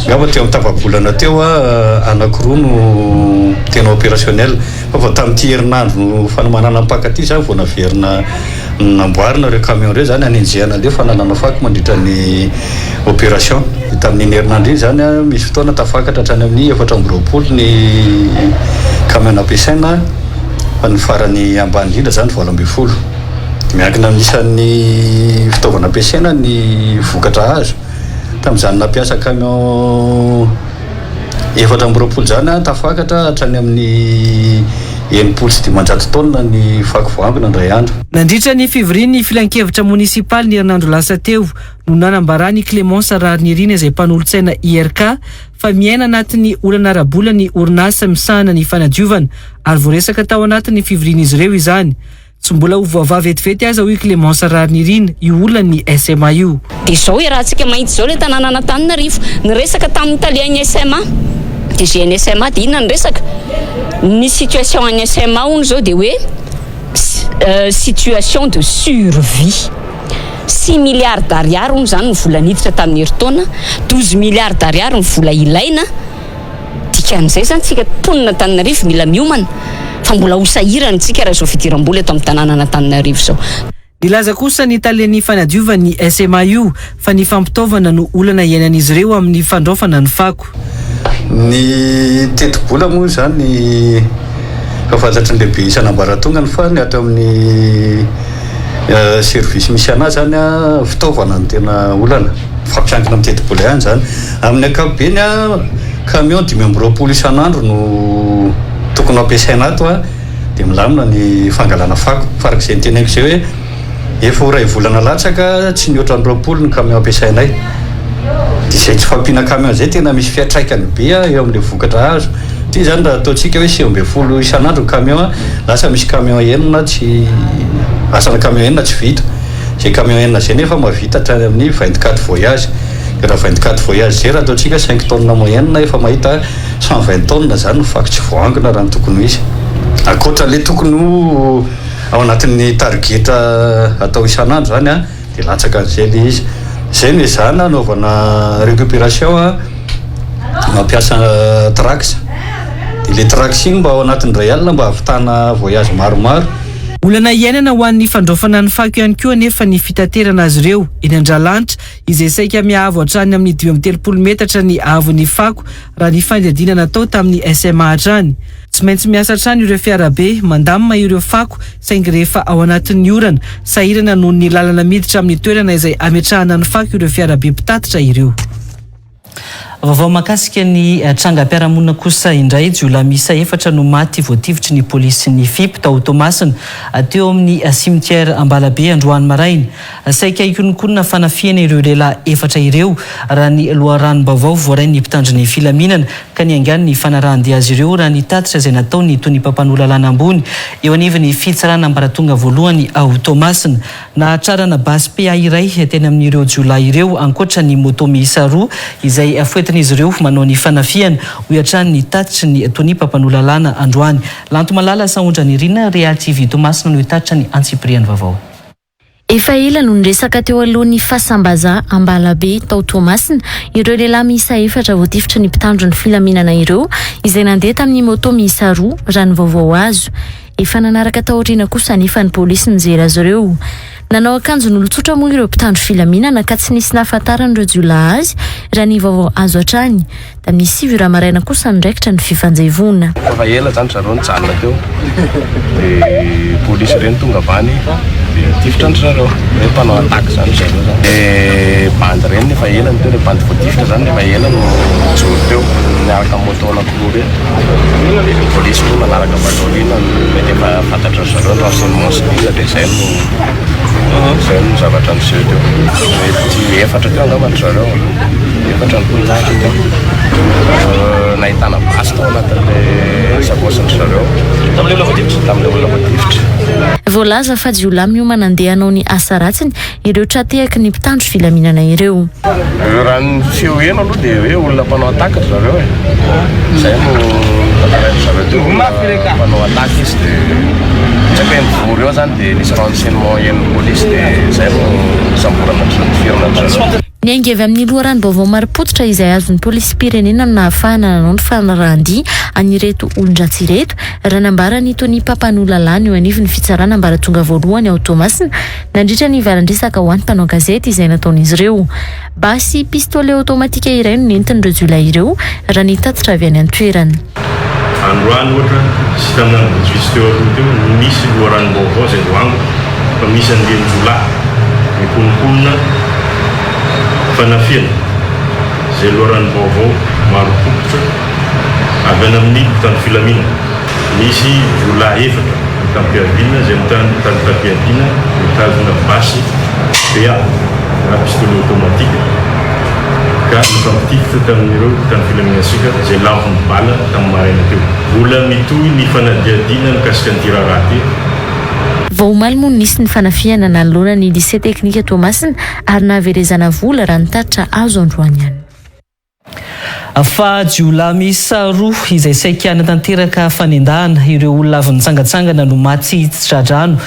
K: angamba teo amin'ny tapa-bolana teo anankiroa no tena opérationnel. Fa vao tamin'ity herinandro fanomanana ny Paka ity izany vao naverina namboarina ireo camion ireo izany hanenjehana an'ilay fanalana fako mandritra ny opération. Dia tamin'iny herinandro iny izany misy fotoana tafakatra hatrany amin'ny 24 ny camion nampiasaina fa ny farany ambany indrindra izany 18. Miankina amin'ny isan'ny fitaovana ampiasaina ny vokatra azo. Tamin'izany nampiasa camion 24 izany aho, tafakatra hatrany amin'ny 560 taonina ny fako voaangona indray andro.
A: Nandritra ny fivorian'ny filankevitra monisipaly ny herinandro lasa teo no nanambaran'i Clémence Raharinirina izay mpanolotsaina IRK fa miaina anatin'ny olana ara-bola ny orinasa misahana ny fanadiovana ary voaresaka tao anatin'ny fivorian'izy ireo izany. Tsy mbola ho voavaha vetivety aza hoy Clémence Raharinirina io olan'ny SMA io.
L: Dia izao iarahantsika mahita izao ilay tanànan'Antananarivo. Niresaka tamin'ny talehan'ny SMA, DG ny SMA, dia inona ny resaka? Ny situation an'ny SMA hono izao dia hoe situation de survie. Six milliards d'ariary hono izany ny vola niditra tamin'ny herintaona, 12 milliards d'ariary ny vola ilaina. Dikan'izay izany tsika mponina Antananarivo mila miomana fa mbola ho sahirana isika raha izao fidiram-bola eto amin'ny tanànan'Antananarivo izao.
A: Nilaza kosa ny talen'ny fanadiovan'ny SMA io fa ny fampitaovana no olana iainan'izy ireo amin'ny fandraofana ny fako.
K: Ny tetibola moa izany efa fantatry ny lehibe isan'ambaratongany fa ny ato amin'ny service misy anah izany fitaovana no tena olana. Mifampiankina amin'ny tetibola ihany izany. Amin'ny ankapobeny, camion 25 isan'andro no tokony ho ampiasaina ato dia milamina ny fangalana fako. Fa araka izay noteneniko izay hoe efa ho iray volana latsaka tsy mihoatra ny 20 ny camion ampiasainay. Dia izay tsy fahampiana camion izay tena misy fiantraikany be eo amin'ilay vokatra azo. Ity izany raha ataontsika hoe 19 isan'andro ny camion, lasa misy camion enina tsy, asana camion enina tsy vita. Izay camion enina izay nefa mahavita hatrany amin'ny 24 voyages. Dia raha 24 voyages izay raha ataontsika cinq tonnes moyenne efa mahita 120 tonnes izany ny fako tsy voaangona raha ny tokony ho izy. Ankoatra ilay tokony ho ao anatin'ny target atao isan'andro izany dia latsaka an'izay ilay izy. Izay no ezahana hanaovana récupération mampiasa trax. Dia ilay trax iny mba ao anatin'ny iray alina mba hahavitana voyage maromaro.
A: Olana iainana ho an'ny fandraofana ny fako ihany koa anefa ny fitaterana azy ireo eny Andralanitra izay saika mihaavo hatrany amin'ny 35 metatra ny haavon'ny fako raha ny fanadihadiana natao tamin'ny SMA hatrany. Tsy maintsy miasa hatrany ireo fiarabe mandamina ireo fako saingy rehefa ao anatin'ny orana, sahirana noho ny lalana miditra amin'ny toerana izay ametrahana ny fako ireo fiarabe mpitatitra ireo. Vaovao mahakasika ny trangam-piarahamonina kosa indray, jiolahy miisa efatra no maty voatifitry ny polisin'ny FIP tao Toamasina, teo amin'ny cimetière Ambalabe androany maraina. Saika hikononkonona fanafihana ireo lehilahy efatra ireo, raha ny loharanom-baovao voarain'ny mpitandro ny filaminana, ka niaingàny ny fanarahan-dia azy ireo raha ny tatitra izay nataon'ny tonia mpampanoa lalàna ambony eo anivon'ny fitsarana ambaratonga voalohany ao Toamasina. Nahatrarana basy PA iray teny amin'ireo jiolahy ireo ankoatra ny moto miisa roa izay foentin'izy ireo manao ny fanafihana, hoy hatrany ny tatitry ny tonia mpampanoa lalàna androany. Lantomalala Sahondranirina, Real TV Toamasina no hitatitra ny antsipiriany vaovao.
B: Efa ela no niresaka teo alohan'ny fasam-bazaha Ambalabe tao Toamasina ireo lehilahy miisa efatra voatifitry ny mpitandro ny filaminana ireo izay nandeha tamin'ny moto miisa roa raha ny vaovao azo. Efa nanaraka taoriana kosa anefa ny polisy nijery azy ireo. Nanao akanjon'olon-tsotra moa ireo mpitandro filaminana ka tsy nisy nahafantaran'ireo jiolahy azy raha ny vaovao azo hatrany. Tamin'ny 9 ora maraina kosa niraikitra ny fifanjevoana.
M: Efa ela zany zareo nijanona teo de polisy ireny tonga avy any de nitifitra an-dry zareo hoe mpanao attaque zany ry zareo zany. Le bandy ireny efa ela no teo, le bandy voatifitra zany efa ela no nijoro teo niaraka amin'ny moto anankiroa ireny. De le polisy moa nanaraka avy any aoriana mety efa fantatry zareo ny renseignement sy ny inona de zay no zay no zavatra niseho teo. Mety efatra teo angamba ry zareo. Efatra ny mponina teo. Nahitana basy tao anatin'ilay sakaosin-dry zareo. Tamin'ilay olona voatifitra? Tamin'ilay olona voatifitra.
B: Voalaza fa jiolahy miomana andeha hanao ny asa ratsiny ireo tra-tehaky ny mpitandro filaminana ireo.
M: Raha ny feo heno aloha dia hoe olona mpanao attaque ry zareo e. Izay no tantarain-dry zareo teo, olona mpanao attaque izy dia tsy haiko hoe mivory eo izany dia nisy renseignement henon'ny polisy dia izay no nisamborana an-dry zareo, nitifirana an-dry zareo.
B: Niainga avy amin'ny loharanom-baovao marim-pototra izay azon'ny polisim-pirenena no nahafahana nanao ny fanarahan-dia an'ireto olon-dratsy ireto, raha nambaran'ny tonia mpampanoa lalàna eo anivon'ny fitsarana ambaratonga voalohany ao Toamasina nandritra ny valan-dresaka ho an'ny mpanao gazety izay nataon'izy ireo. Basy pistolet automatique iray no nentin'ireo jiolahy ireo, raha ny tatitra avy any an-toerana.
D: Androany ohatra sy tamin'ny andro vitsivitsy teo aloha teo no nisy loharanom-baovao izay voaangona fa misy andian-jiolahy mikononkonona fanafihana izay loharanom-baovao marim-pototra avy any amin'ny mpitandro filaminana. Nisy jiolahy efatra mitam-piadiana izay mitam-piadiana mitazona basy PA na pistolet automatique ka nifampitifitra tamin'ireo mpitandro filaminantsika izay lavon'ny bala tamin'ny maraina teo. Mbola mitohy ny fanadihadiana mikasika an'ity raharaha ity.
B: Vao omaly moa no nisy ny fanafihana nanoloana ny Lycée Teknika Toamasina ary nahaverezana vola raha ny tatitra azo androany ihany.
A: Fa jiolahy miisa roa izay saika hanatanteraka fanendahana ireo olona avy nitsangantsangana no maty tsy tra-drano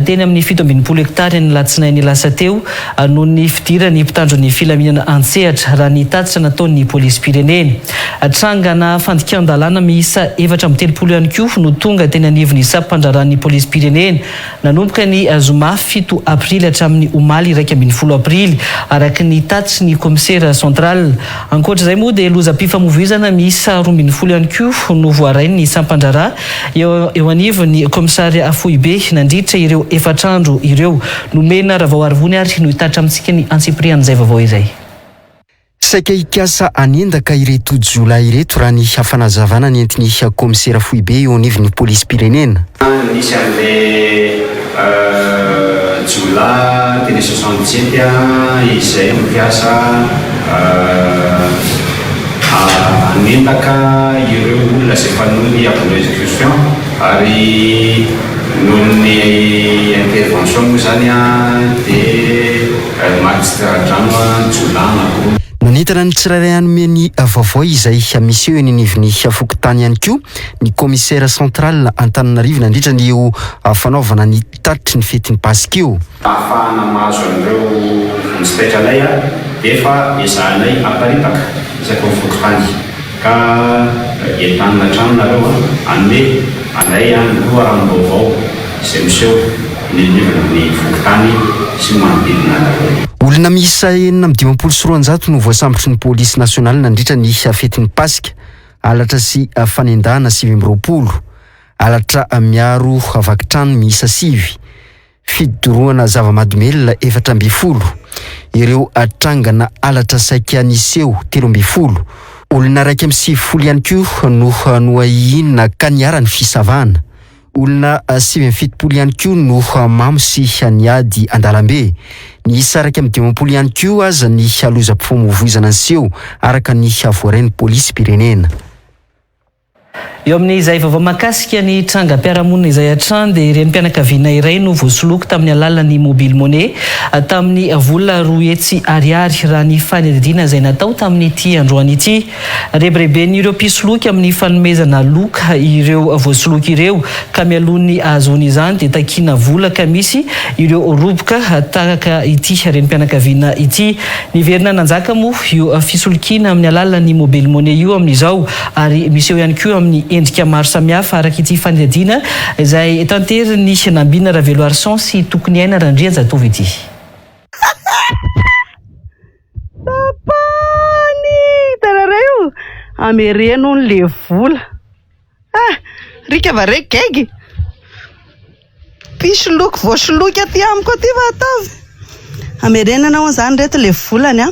A: teny amin'ny 67 hektara ny alatsinainy lasa teo noho ny fidiran'ny mpitandro ny filaminana an-tsehatra, raha ny tatitra nataon'ny polisim-pirenena. Trangana fandikan-dalàna miisa 34 ihany koa no tonga teny anivon'ny sampandraharahan'ny polisim-pirenena Nanomboka ny zoma 7 aprily hatramin'ny omaly 11 aprily, araka ny tatitry ny kaomisera central. Ankoatra izay moa dia lozam-pifamoivoizana miisa 12 ihany koa no voarain'ny sampan-draharaha eo eo anivon'ny kaomisaria foibe nandritra ireo efatra andro ireo. Nomena Ravaoarivony ary no hitatitra amintsika ny antsipirian'izay vaovao izay.
N: Saika hikasa hanendaka ireto jiolahy ireto raha ny fanazavana nentin'ny kaomisera foibe eo anivon'ny polisim-pirenena.
O: Nisy an'ilay jiolahy teny 67 izay mikasa hanendaka ireo olona izay mpanao ny abonné excursion ary noho ny intervention moa izany dia Maty tsy tra-drano jiolahy anankiroa.
N: Nanentana ny tsirairay hanome ny vaovao izay miseho eny anivon'ny fokontany ihany koa ny commissaire central Antananarivo nandritra ny io fanaovana ny tatitry ny fetin'ny Paska io.
O: Ahafahana mahazo an'ireo vonjy taitra anay dia efa ezahanay aparitaka isaky ny fokontany ka entanina hatrany nareo hanome anay ny loharanom-baovao izay miseho. ny anivon'ny fokontany sy ny manodidina anareo.
N: Olona miisa 256 no voasambotry ny polisy nasionaly nandritra ny fetin'ny Paska, halatra sy fanendahana 29, halatra miaro vaky trano miisa sivy, fidorohana zava-mahadomelina 14, ireo trangana halatra saika niseho 13. Olona 91 ihany koa no noahiana ka niharan'ny fisavana. Olona 79 ihany koa no mamo sy niady an-dalambe. Niisa 51 ihany koa aza ny lozam-pifamoivoizana niseho, araka ny voarain'ny polisim-pirenena.
A: Eo amin'izay vaovao mahakasika ny trangam-piarahamonina izay hatrany dia renim-pianakaviana iray no voasoloky tamin'ny alalan'ny mobile money tamin'ny vola 200 ariary raha ny fanadihadiana izay natao tamin'ity androany ity. Rebireben'ireo mpisoloky amin'ny fanomezana loka ireo voasoloky ireo ka mialoha ny ahazoany izany dia takiana vola ka misy ireo roboka tahaka ity renim-pianakaviana ity. Niverina nanjaka moa io fisolokiana amin'ny alalan'ny mobile money io amin'izao ary miseho ihany koa amin'ny endrika maro samihafa araka ity fanadihadiana izay tanterin'i Nambina Raveloarison sy Tokoniaina Randrianjatovo ity.
P: Tapahany! Hitanareo? Amereno hono le vola. Ah! Rika va re gaigy? Mpisoloky voasoloky aty amiko aty fa ataovy. Amerenana hono izany reto le volany an.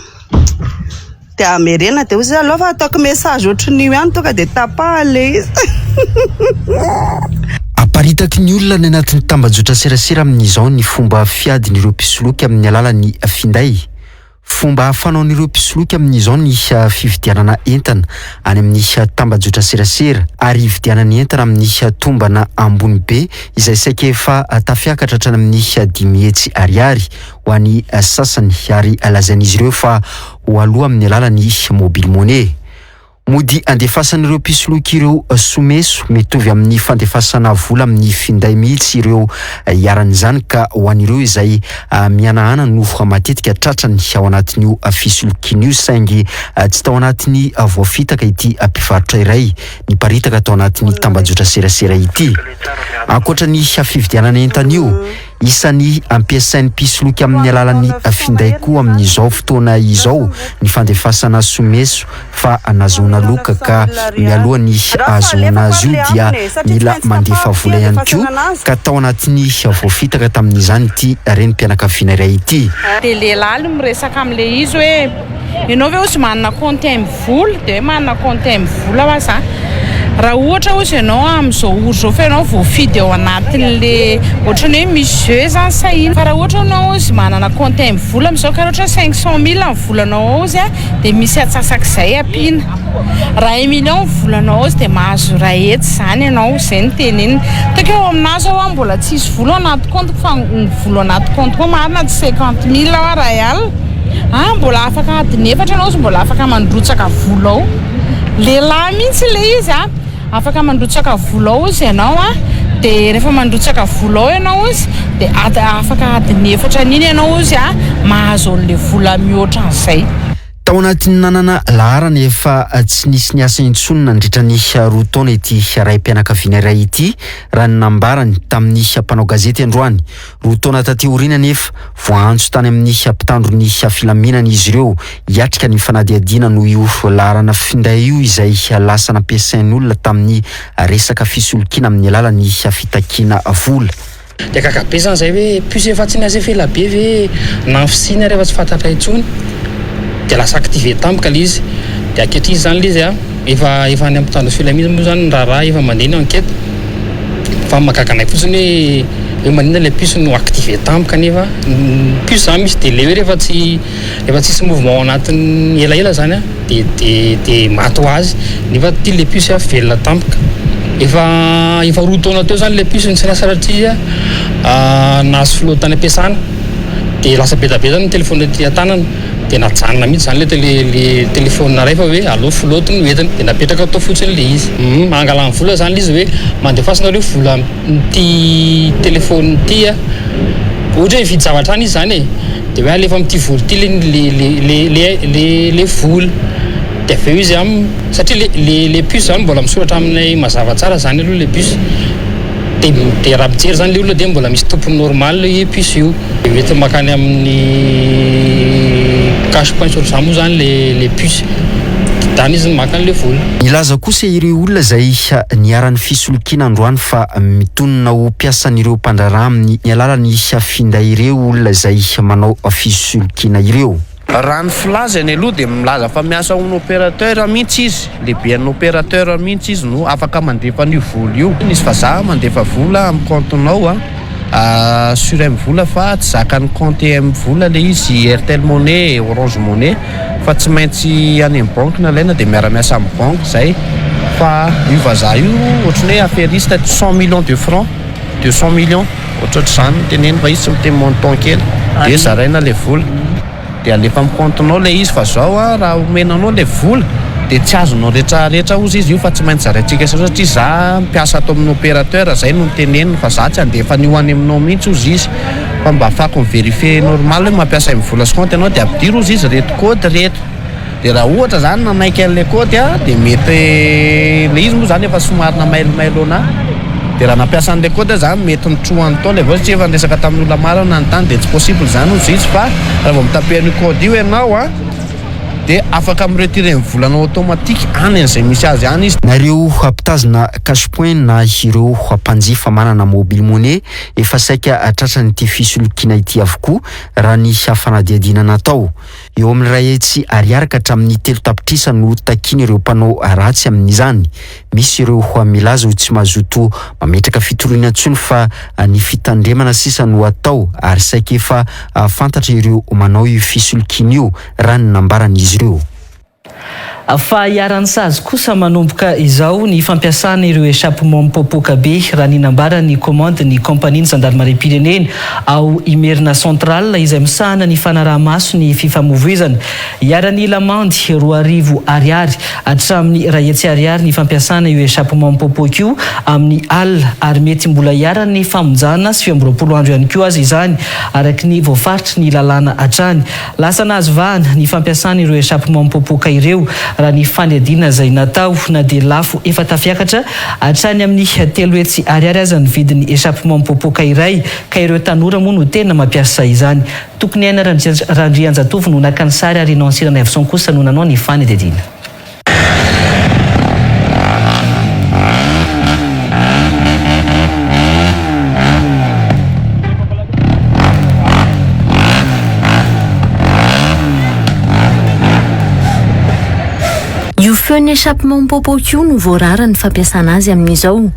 P: Dia amerena dia hoy izy aleo fa ataoko message ohatran'io ihany tonga dia tapahany le izy.
N: Aparitaky ny olona any anatin'ny tambajotra serasera amin'izao ny fomba fiadin'ireo mpisoloky amin'ny alalan'ny finday. Fomba fanaon'ireo mpisoloky amin'izao ny fividianana entana any amin'ny tambajotra serasera ary hividianany entana amin'ny tombana ambony be izay saika efa tafiakatra hatrany amin'ny 500 ariary ho an'ny sasany ary lazain'izy ireo fa ho aloa amin'ny alalan'ny mobile money. Mody andefasan'ireo mpisoloky ireo someso mitovy amin'ny fandefasana vola amin'ny finday mihitsy ireo iharan'izany ka ho an'ireo izay mihanahana no matetika tratrany ao anatin'io fisolokiana io saingy tsy tao anatin'ny voafitaka ity mpivarotra iray niparitaka tao anatin'ny tambajotra serasera ity. Ankoatra ny fividianana entana io, Isan'ny ampiasain'ny mpisoloky amin'ny alalan'ny finday koa amin'izao fotoana izao ny fandefasana someso fa nahazoana loka ka mialoha ny ahazoana azy io dia mila mandefa vola ihany koa ka tao anatin'ny voafitaka tamin'izany ity renim-pianakaviana iray ity.
Q: Dia lehilahy no miresaka amin'ilay izy hoe ianao ve ozy manana compte MVola? Dia hoe manana compte MVola hoa za. Raha ohatra ozy ianao amin'izao ora izao fa ianao voafidy ao anatin'le ohatran'ny hoe misy jeu zany sa inona? Fa raha ohatra ianao ozy manana compte MVola amin'izao ka raha ohatra hoe 500 mille ny volanao ao ozy dia misy atsasak'izay ampiana. Raha un million ny volanao ao ozy dia mahazo 100 izany ianao, izay no teneniny. Tokony eo aminahy izao aho mbola tsisy vola ao anaty compte-ko fa ny vola ao anaty compte-ko marina tsy 50 mille hoa iray alina. Ah mbola afaka adiny efatra ianao izy mbola afaka mandrotsaka vola ao. Lehilahy mihitsy ilay izy a. Afaka mandrotsaka vola ao izy ianao a. Dia rehefa mandrotsaka vola ao ianao izy dia ad- afaka adiny efatra an'iny ianao izy a mahazo an'ilay vola mihoatra an'izay.
N: Tao anatin'ny nanana laharana efa tsy nisy niasa intsony nandritra ny roa taona ity raim-pianakaviana iray ity, raha ny nambarany tamin'ny mpanao gazety androany. Roa taona taty aoriana anefa, voaantso tany amin'ny mpitandro ny filaminana izy ireo hiatrika ny fanadihadiana noho io laharana finday io izay lasa nampiasain'olona tamin'ny resaka fisolokiana amin'ny alalan'ny fitakiana vola.
R: Dia gaga be zany zay hoe puce efa tsy niasa efa ela be ve na ny fisiany ary efa tsy fantatra intsony dia lasa activé tampoka le izy dia ankehitriny zany le izy a efa efa any amin'ny mpitandro filaminana moa zany ny raharaha efa mandeha ny enquête fa mahagaga anay fotsiny hoe hoe maninona le puce no activé tampoka nefa ny puce zany misy délai hoe rehefa tsy rehefa tsisy mouvement ao anatin'ny elaela zany a de de de maty ho azy nefa ty le puce a velona tampoka efa efa roa taona teo zany le puce no tsy niasa satria nahazo filoha tany am-piasana de lasa be dia be zany ny telephone aty an-tanana de najanona mihitsy zany le tele le telephone iray fa hoe aleo flotte no entina de napetraka tao fotsiny le izy angalany vola zany le izy hoe mandefaso nareo vola ity telephone ity a ohatra hoe hividy zavatra any izy zany e de hoe alefa amin'ity vola ity le le le le le le vola de avy eo izy am satria le le le puce zany mbola misoratra aminay mazava tsara zany aloha le puce de de raha mijery zany le olona de mbola misy tompony normal io puce io de mety makany amin'ny cash point ohatr'izany moa zany le le puce de any izy no maka an'le vola.
N: Nilaza kosa ireo olona izay niharan'ny fisolokiana androany fa mitonona ho mpiasan'ireo mpandraharaha amin'ny alalan'ny finday ireo olona izay manao fisolokiana ireo.
S: Raha ny filazany aloha dia milaza fa miasa ho opérateur mihitsy izy, lehiben'ny opérateur mihitsy izy no afaka mandefa an'io vola io. Misy vazaha mandefa vola amin'ny compte-nao sur MVola fa tsy zakan'ny compte MVola ilay izy, Airtel Money, Orange Money fa tsy maintsy any amin'ny banque no alaina dia miara-miasa amin'ny banque izay fa io vazaha io ohatran'ny hoe affairiste, 100 millions de francs, 200 millions. Ohatrohatr'izany no teneniny fa izy tsy miteny montant kely dia zaraina ilay vola dia alefa amin'ny compte-nao ilay izy fa zao an raha omena anao ilay vola dia tsy azonao retraretra ozy izy io fa tsy maintsy zaraintsika sy satria za mpiasa ato amin'ny opérateur zay no niteneniny fa za tsy handefa an'io any aminao mihitsy ozy izy fa mba afahako mi-verifier normal hoe mampiasa MVola sy compte ianao dia ampidiro ozy izy reto code reto. Dia raha ohatra zany nanaiky an'ilay code aho dia mety ilay izy moa zany efa somary namailomailo anah dia raha nampiasa an'ilay code aho zany mety nitrohany tao ilay vola satria efa niresaka tamin'ny olona maro aho nanontany dia tsy possible zany hozy izy fa raha vao mi-taper an'io code io ianao an dia afaka mi-retirer ny volanao automatique any an'izay misy azy any izy.
N: Na ireo mpitazona cash point na ireo mpanjifa manana mobile money efa saika tratran'ity fisolokiana ity avokoa raha ny fanadihadiana natao. Eo amin'ny iray hetsy ariary ka hatramin'ny 3 tapitrisa no takian'ireo mpanao ratsy amin'izany. Misy ireo milaza ho tsy mazoto mametraka fitoriana intsony fa ny fitandremana sisa no atao ary saika efa fantatra ireo manao io fisolokiana io raha ny nambaran'izy ireo.
A: Fa iharan'ny sazy kosa manomboka izao ny fampiasana ireo échappement mipoapoaka be raha ny nambaran'ny commande ny compagnie ny zandarimariam-pirenena ao Imerina Central izay misahana ny fanaraha-maso ny fifamoivoizana. Iharan'ny lamandy 2000 ariary hatramin'ny 100 ariary ny fampiasana io échappement mipoapoaka io amin'ny alina ary mety mbola iharan'ny famonjana 29 andro ihany koa aza izany araka ny voafaritry ny lalàna hatrany. Lasa nahazo vahana ny fampiasana ireo échappement mipoapoaka ireo raha ny fanadihadiana izay natao na dia lafo efa tafiakatra hatrany amin'ny 300 ariary aza ny vidin'ny échappement mipoapoaka iray ka ireo tanora moa no tena mampiasa izany. Tokony Aina Randrianjatovo no naka ny sary ary Nancy Ranaivoson kosa no nanao ny fanadihadiana.
B: Io feon'ny échappement mipoapoaka io no voarara ny fampiasana azy amin'izao.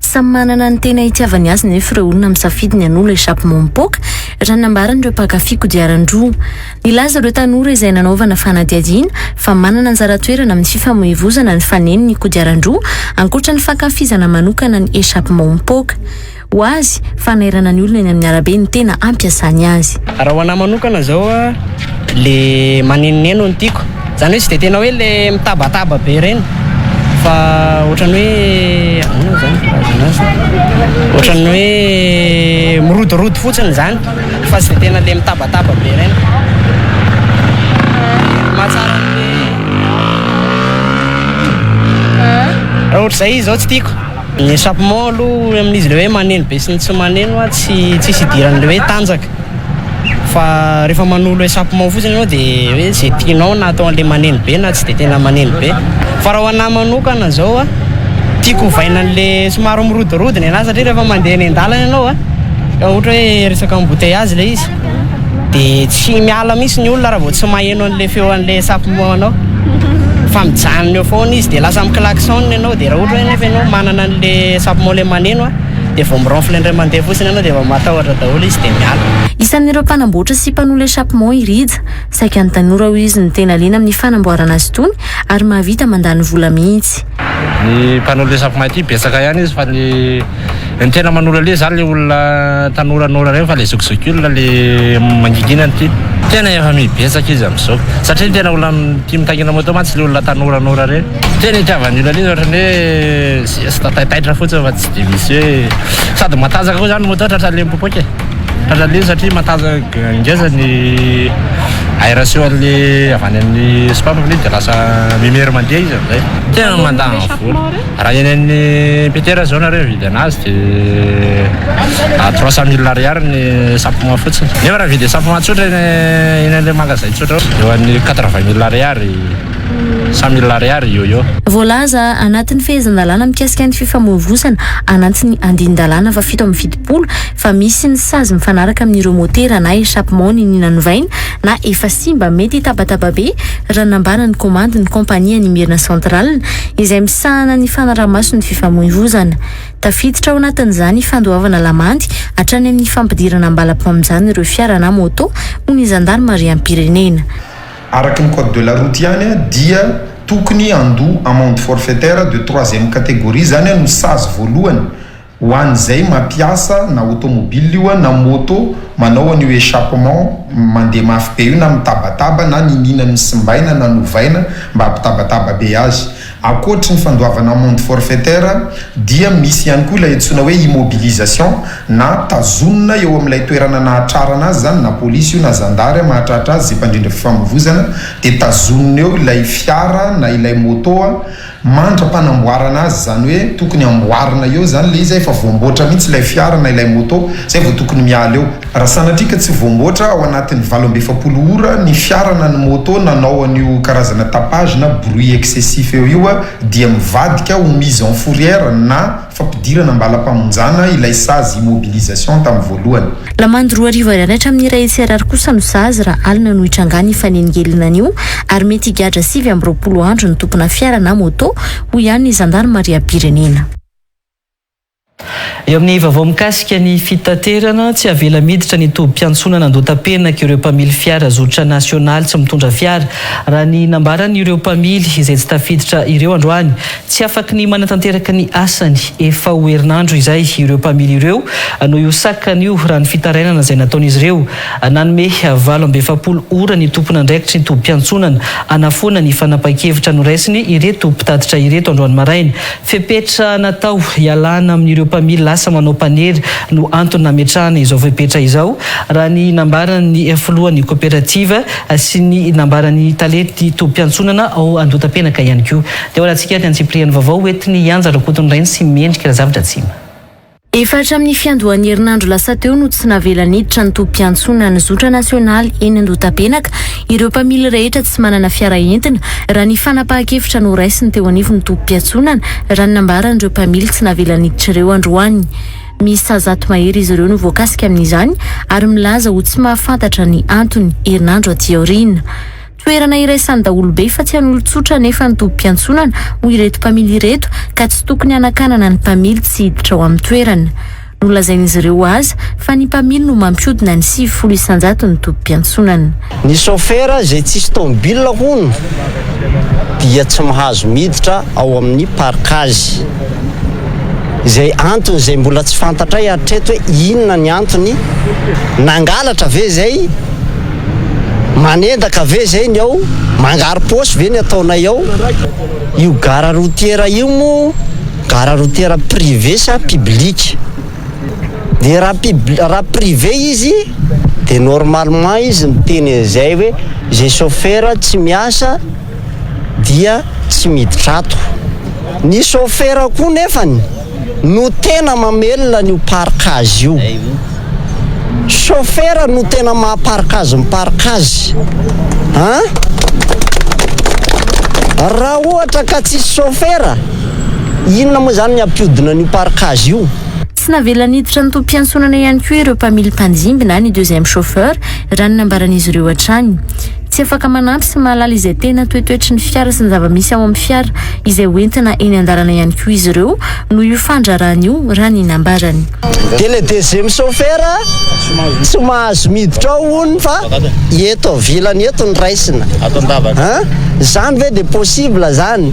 B: Samy manana ny tena itiavany azy nefa ireo olona misafidy ny hanolo échappement mipoaka raha ny nambaran'ireo mpankafy kodiaran-droa. Nilaza ireo tanora izay nanaovana fanadihadiana fa manana anjara toerana amin'ny fifamoivozana ny faneno ny kodiaran-droa ankoatra ny fankafizana manokana ny échappement mipoaka. Ho azy, fanairana ny olona eny amin'ny arabe ny tena ampiasany azy.
T: Raha ho anahy manokana zao a, le manenoneno no tiako, zany hoe tsy de tena hoe le mitabataba be reny fa ohatran'ny hoe ahoana moa zany filazana azy, ohatran'ny hoe mirodorodo fotsiny zany fa tsy de tena le mitabataba be reny. Mahatsara an'le raha ohatr'izay izy zao tsy tiako. Ny échappement aloha amin'izy le hoe maneno be sy ny tsy maneno a tsy tsisy idiran'le hoe tanjaka fa rehefa manolo échappement fotsiny ianao de hoe zay tianao na atao an'le maneno be na tsy de tena maneno be fa raha ho anahy manokana zao a tiako ovaina an'le somary mirodorodo ny anahy satria rehefa mandeha eny an-dalana ianao a ka ohatra hoe resaka embouteillage le izy de tsy miala mihitsy ny olona raha vao tsy maheno an'le feo an'le échappement anao fa mijanona eo foana izy de lasa mi-klaxon ianao de raha ohatra hoe nefa ianao manana an'le échappement le maneno a de vao mi-ronfle indray mandeha fotsiny ianao de efa matahotra daholo izy de miala.
B: Isan'ireo mpanamboatra sy mpanolo échappement i Rija. Saika ny tanora hoy izy no tena liana amin'ny fanamboarana azy itony ary mahavita mandany vola mihitsy.
E: Ny mpanolo échappement ity betsaka ihany izy fa ny ny tena manolo an'ilay izy zany le olona tanoranora reny fa le zokizokiolona le mangingina ity. Tena efa mibetsaka izy amin'izao satria ny tena olona tia mitaingina moto mantsy le olona tanoranora reny. Tena itiavan'ny olona an'izy ohatran'ny hoe zesta taitaitra fotsiny fa tsy de misy hoe sady matanjaka koa zany moto tratran'le mipopoka e. Tratran'le izy satria matanjaka ngeza ny aération an'le avy any amin'ny soupape amin'iny de lasa mimery mandeha izy amin'izay. Tena mandany vola. Raha eny amin'ny Petera zao nareo mividy anazy de à 300 000 ariary ny échappement fotsiny. Nefa raha mividy échappement tsotra eny eny amin'ilay magazay tsotra ao eo amin'ny 80 000 ariary, 100 000 ariary eo eo.
B: Voalaza anatin'ny fehezan-dalàna mikasika ny fifamoivozana anatin'ny andinin-dalàna faha 77 fa misy ny sazy mifanaraka amin'ireo motera na échappement niniana novaina na efa. efa simba mety hitabataba be raha nambaran'ny komandin'ny kaompania ny Merina Central izay misahana ny fanaraha-maso ny fifamoivozana. Tafiditra ao anatin'izany fandoavana lamandy hatrany amin'ny fampidirana am-balam-pamonjana ireo fiara na moto hoy ny zandarimariam-pirenena.
U: Araka ny code de la route ihany dia tokony handoa amende forfaitaire de troisième catégorie izany no sazy voalohany ho an'izay mampiasa na automobile io na moto manao an'io échappement mandeha mafy be io na mitabataba na niniana nosimbaina na novaina mba hampitabataba be azy. Ankoatry ny fandoavana amende forfaitaire dia misy ihany koa ilay antsoina hoe immobilisation na tazonina eo amin'ilay toerana nahatrarana azy izany na polisy io na zandary mahatratra azy izay mpandrindra fifamoivozana dia tazonina eo ilay fiara na ilay moto mandra-panamboarana azy izany hoe tokony amboarina eo izany ilay izy efa voamboatra mihitsy ilay fiara na ilay moto izay vao tokony miala eo. Raha sanatria ka tsy voamboatra ao anatin'ny 48 ora ny fiara na ny moto nanao an'io karazana tapage na bruit excessif eo io dia mivadika ho mise en fourrière na fampidirana am-balam-pamonjana ilay sazy immobilisation tamin'ny voalohany.
B: Lamandy 2000 ariary hatramin'ny 100 ariary kosa no sazy raha alina no hitrangan'ny fanelingelenana io ary mety higadra 29 andro ny tompona fiara na moto, hoy ihany ny zandarimariam-pirenena.
A: Eo amin'ny vaovao mikasika ny fitaterana, tsy avela miditra ny tobim-piantsonana Andohatapenaka ireo mpamily fiara zotra nasionaly tsy mitondra fiara, raha ny nambaran'ireo mpamily izay tsy tafiditra ireo androany. Tsy afaky ny manatanteraka ny asany efa ho herinandro izay ireo mpamily ireo noho io sakana io raha ny fitarainana izay nataon'izy ireo. Nanome 48 ora ny tompon'andraikitry ny tobim-piantsonana hanafoana ny fanapahan-kevitra noraisiny ireto mpitatitra ireto androany maraina. Fepetra natao hialana amin'ireo mpamily lasa manao mpanery no antony nametrahana izao fepetra izao, raha ny nambaran'ny filohan'ny koperativa sy ny nambaran'ny talen'ny tobim-piantsonana ao Andohatapenaka ihany koa. Dia ho arahantsika ny antsipiriany vaovao hoentin'i Ianja Rakotonirainy sy Mendrika Razavidratsima.
B: Efa hatramin'ny fiandohan'ny herinandro lasa teo no tsy navela niditra ny tobim-piantsonana ny zotra nasionaly eny Andohatapenaka ireo mpamily rehetra tsy manana fiara entina, raha ny fanapahan-kevitra noraisiny teo anivon'ny tobim-piantsonana, raha ny nambaran'ireo mpamily tsy navela niditra ireo androany. Miisa zato mahery izy ireo no voakasika amin'izany ary milaza ho tsy mahafantatra ny antony, herinandro aty aoriana. Toerana iraisan'ny daholobe fa tsy an'olon-tsotra anefa ny tobim-piantsonana, hoy ireto mpamily ireto, ka tsy tokony hanakanana ny mpamily tsy hiditra ao amin'ny toerana. Nolazain'izy ireo aza fa ny mpamily no mampihodina ny 90 isan-jaton'ny tobim-piantsonana.
V: Ny chauffeur izay tsisy tomobile hono dia tsy mahazo miditra ao amin'ny parcage. Izay antony izay mbola tsy fantatray hatreto hoe inona ny antony, nangalatra ve izay? Manendaka ve zay ny ao? Mangaro-paosy ve ny ataonay ao? Io gara routière io moa gara routière privé sa public? Dia raha pub- raha privé izy dia normalement izy miteny an'izay hoe izay chauffeur tsy miasa dia tsy miditra ato. Ny chauffeur koa nefany no tena mamelona an'io parcage io. Chauffeur no tena maha parcage ny parcage an! Raha ohatra ka tsisy chauffeur, inona moa zany ny hampiodina an'io parcage io?
B: Tsy navela niditra ny tobim-piantsonana ihany koa ireo mpamily mpandimby na ny deuxième chauffeur, raha ny nambaran'izy ireo hatrany. Tsy afaka manampy sy mahalala izay tena toetoetry ny fiara sy ny zava-misy ao amin'ny fiara izay hoentina eny an-dalana ihany koa izy ireo noho io fandrarana io, raha ny nambarany.
V: Dia le deuxième chauffeur tsy mahazo miditra ao hono fa eto avilany eto no raisina. An? Zany ve de possible zany?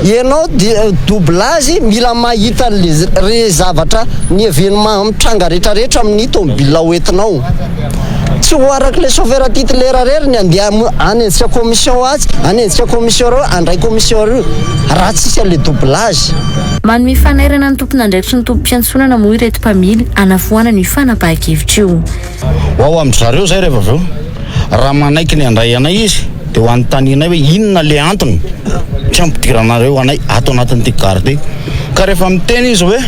V: Ianao doublage mila mahita an'le re zavatra ny événement mitranga retraretra amin'ny tomobile hoentinao. Tsy ho araka ilay chauffeur titulaire irery ny handeha hanenjika commission atsy, hanenjika commission ireo, handray commission ireo, raha tsisy an'ilay doublage.
B: Manome fanairana ny tompon'andraikitry ny tobim-piantsonana moa ireto mpamily hanafoanana io fanapahan-kevitra io.
W: Ho ao amin-dry zareo izay rehefa avy eo. Raha manaiky ny handray anay izy dia ho anontanianay hoe inona ilay antony tsy ampidiranareo anay ato anatin'ity gare ity. Ka rehefa miteny izy hoe.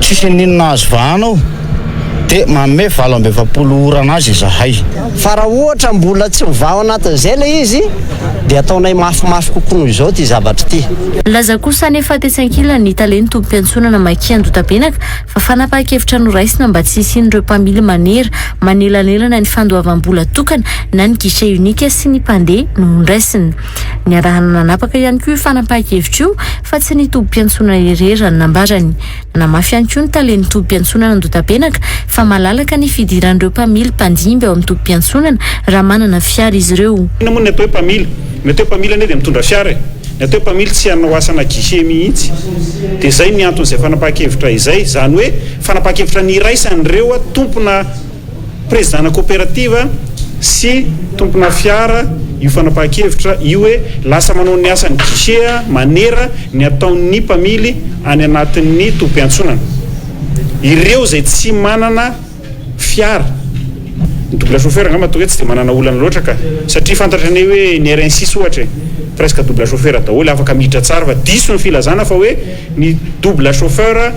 W: Tsisy n'inona azo vahana ao. Dia manome 48 ora anazy izahay.
V: Fa raha ohatra mbola tsy mivaha ao anatin'izay ilay izy dia ataonay mafimafy kokoa noho izao ity zavatra ity.
B: Nilaza kosa anefa tetsy ankilany ny talen'ny tobim-piantsonana Maki Andotabenaka fa fanapahan-kevitra noraisina mba tsy hisian'ireo mpamily manera manelanelana ny fandoavam-bola tokana na ny guichet unique sy ny mpandeha no noraisina. Niarahana nanapaka ihany koa io fanapahan-kevitra io fa tsy ny tobim-piantsonana irery raha ny nambarany. Nanamafy ihany koa ny talen'ny tobim-piantsonana Andotapenaka fa malalaka ny fidiran'ireo mpamily mpandimby ao amin'ny tobim-piantsonana raha manana fiara izy ireo.
C: Inona moa ny atao hoe mpamily? Ny atao hoe mpamily anie dia mitondra fiara e! Ny atao hoe mpamily tsy hanao asana guichet mihitsy. Dia izay ny anton'izay fanapahan-kevitra izay. Izany hoe fanapahan-kevitra niraisan'ireo tompona. Prezidana koperativa sy tompona fiara io fanapahan-kevitra io hoe lasa manao ny asan'ny guichet manera ny ataon'ny mpamily any anatin'ny tobim-piantsonana. Ireo izay tsy manana fiara, ny double chauffeur angamba ataoko hoe tsy dia manana olana loatra ka, satria fantatra anie hoe ny RN six ohatra e, presque double chauffeur daholo, afaka miditra tsara fa diso ny filazana fa hoe ny double chauffeur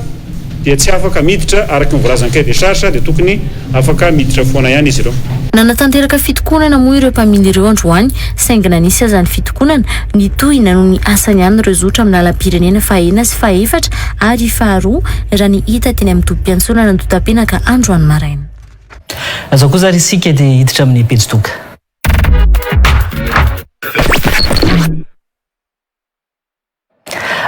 C: dia tsy afaka miditra araka ny voalazan'ny cahier de charge dia tokony afaka miditra foana ihany izy ireo.
B: Nanatanteraka fitokonana moa ireo mpamily ireo androany saingy na nisy aza ny fitokonana, nitohy nanohy ny asany ihany ireo zotra amin'ny lalam-pirenena fahaenina sy fahaefatra ary faharoa raha ny hita teny amin'ny tobim-piantsonana Andotapenaka androany maraina.
A: Izao kosa ary isika dia hiditra amin'ny pejy doka.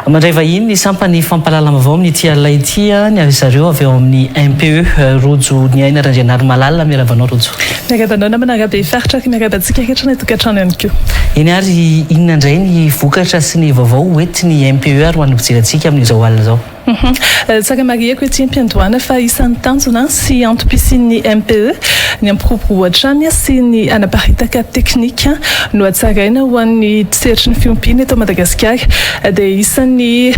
A: Mandray vahiny ny sampan'ny fampahalalam-baovao amin'ity alina ity ny ry zareo avy ao amin'ny MPE. Rojo Niaina Randrianarimalala, miarahaba anao Rojo.
F: Miarahaba anao namana Rabe Faritra ary miarahaba antsika rehetra any an-tokantrano ihany koa.
A: Eny ary, inona indray ny vokatra sy ny vaovao hoentin'ny MPE ary ho an'ny mpijery antsika amin'izao alina izao?
F: Tsara marihiko ety am-piandohana fa isan'ny tanjona sy antom-pisian'ny MPE ny hampiroborobo hatrany sy ny hanaparitaka teknika nohatsaraina ho an'ny sehatry ny fiompiana eto Madagasikara. Dia isan'ny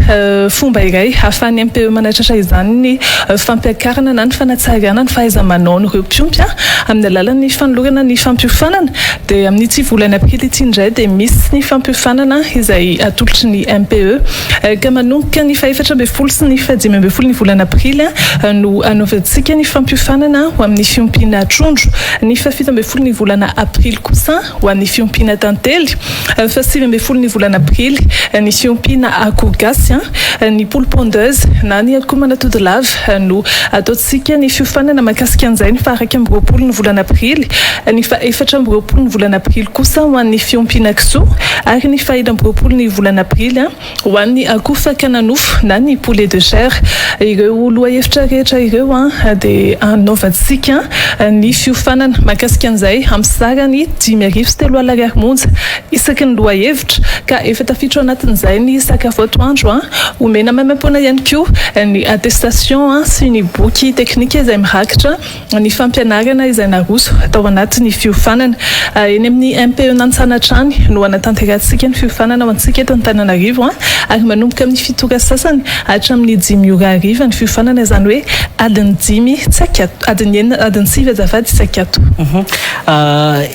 F: fomba iray ahafahan'ny MPE manatratra izany ny fampiakarana na ny fanatsarana ny fahaiza-manaon'ireo mpiompy amin'ny alalan'ny fanolorana ny fampiofanana. Dia amin'ity volana aprily ity indray dia misy ny fampiofanana izay atolotry ny MPE. Ka manomboka ny fahefatra ambin'ny folo sy ny fahadimy ambin'ny folo ny volana aprily no hanaovantsika ny fampiofanana ho amin'ny fiompiana trondro. Ny fahafito ambin'ny folo ny volana aprily kosa ho an'ny fiompiana tantely. Fahasivy ambin'ny folo ny volana aprily ny fiompiana akoho gasy. Ny poule pondeuse na ny akoho manatody lava no ataontsika ny fiofanana mahakasika an'izay ny faha 21 ny volana aprily. Ny faha 24 ny volana aprily kosa ho an'ny fiompiana kisoa ary ny faha 26 ny volana aprily ho an'ny akoho fakana nofo na ny poulet de chair. Ireo lohahevitra rehetra ireo dia hanaovantsika ny fiofanana mahakasika an'izay amin'ny sarany 3500 ariary monja isaky ny lohahevitra ka efa tafiditra ao anatin'izay ny sakafo atoandro, omena maimaimpoana ihany koa ny attestation sy ny boky teknika izay mirakitra ny fampianarana izay naroso tao anatin'ny fiofanana. Eny amin'ny MPE Nansana hatrany no hanatanterahantsika ny fiofanana ho antsika eto Antananarivo ary manomboka amin'ny fito ora sasany hatramin'ny dimy ora hariva ny fiofanana izany hoe adiny dimy tsy ankiato, adiny enina, adiny sivy azafady tsy ankiato.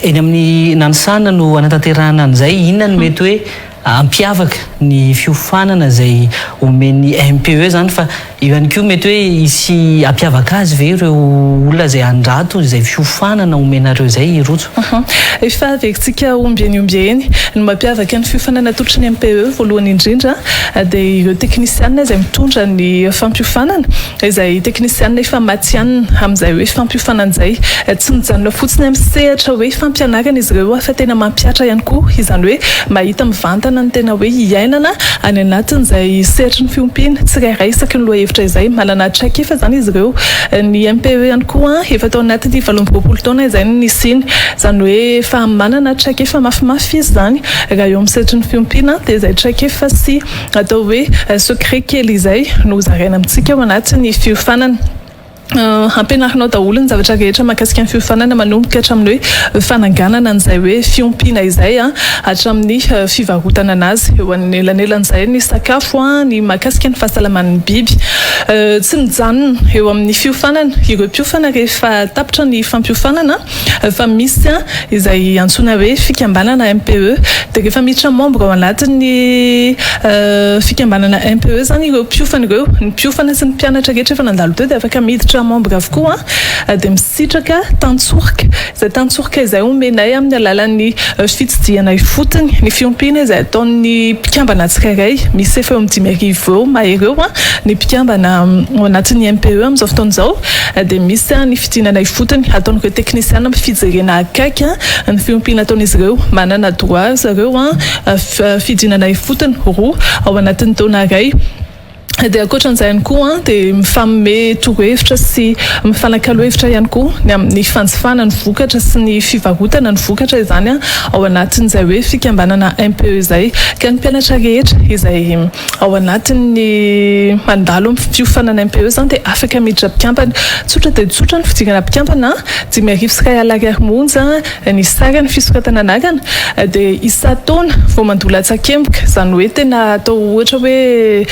A: Eny amin'ny Nansana no hanatanterahana an'izay, inona no mety hoe Hampiavaka ny fiofanana izay omen'ny MPE izany fa eo ihany koa mety hoe hisy hampiavaka azy ve ireo olona izay handrato izay fiofanana omenareo izay Rojo?
F: Efa averintsika ombieny ombieny ny mampiavaka ny fiofanana atolotry ny MPE voalohany indrindra dia ireo teknisianina izay mitondra ny fampiofanana izay teknisianina efa matihanina amin'izay hoe fampiofanana izay. Tsy mijanona fotsiny amin'ny sehatra hoe fampianarana izy ireo fa tena mampihatra ihany koa, izany hoe mahita mivantana ny tena hoe iainana any anatin'izay sehatry ny fiompiana tsirairay isaky ny lohahevitra izay. Manana traikefa izany izy ireo. Ny MPE ihany koa efa tao anatin'ny 28 taona izay no nisiany. Izany hoe efa manana traikefa mafimafy izy izany raha eo amin'ny sehatry ny fiompiana dia izay traikefa sy Atao hoe secret kely izay no hozaraina amintsika ao anatin'ny fiofanana. Hampianarinao daholo ny zavatra rehetra mahakasika ny fiofanana manomboka hatramin'ny hoe fananganana an'izay hoe fiompiana izay hatramin'ny fivarotana anazy. Eo anelanelan'izay ny sakafo, ny mahakasika ny fahasalaman'ny biby. Tsy mijanona eo amin'ny fiofanana ireo mpiofana rehefa tapitra ny fampiofanana fa misy izay antsoina hoe fikambanana MPE. Dia rehefa miditra membre ao anatin'ny fikambanana MPE izany ireo mpiofana ireo, ny mpiofana sy ny mpianatra rehetra efa nandalo teo dia afaka miditra membre avokoa dia misitraka tantsoroka. Izay tantsoroka izay omenay amin'ny alalan'ny fitsidihana ifotony ny fiompiana izay ataon'ny mpikambana tsirairay. Misy efa eo amin'ny 5000 eo mahery eo ny mpikambana ao anatin'ny MPE amin'izao fotoana izao. Dia misy ny fidinana ifotony ataon'ireo teknisiana amin'ny fijerena akaiky ny fiompiana ataon'izy ireo. Manana droit ry zareo fidinana ifotony roa ao anatin'ny taona iray. Dia ankoatran'izay ihany koa dia mifanome torohevitra sy mifanakalo hevitra ihany koa ny amin'ny fanjifana ny vokatra sy ny fivarotana ny vokatra izany ao anatin'izay hoe fikambanana MPE izay. Ka ny mpianatra rehetra izay ao anatin'ny mandalo amin'ny fiofanana MPE izany dia afaka miditra mpikambana. Tsotra dia tsotra ny fidirana mpikambana, 1500 ariary monja ny saran'ny fisoratana anarana dia isan-taona vao mandoa latsakemboka, izany hoe tena atao ohatra hoe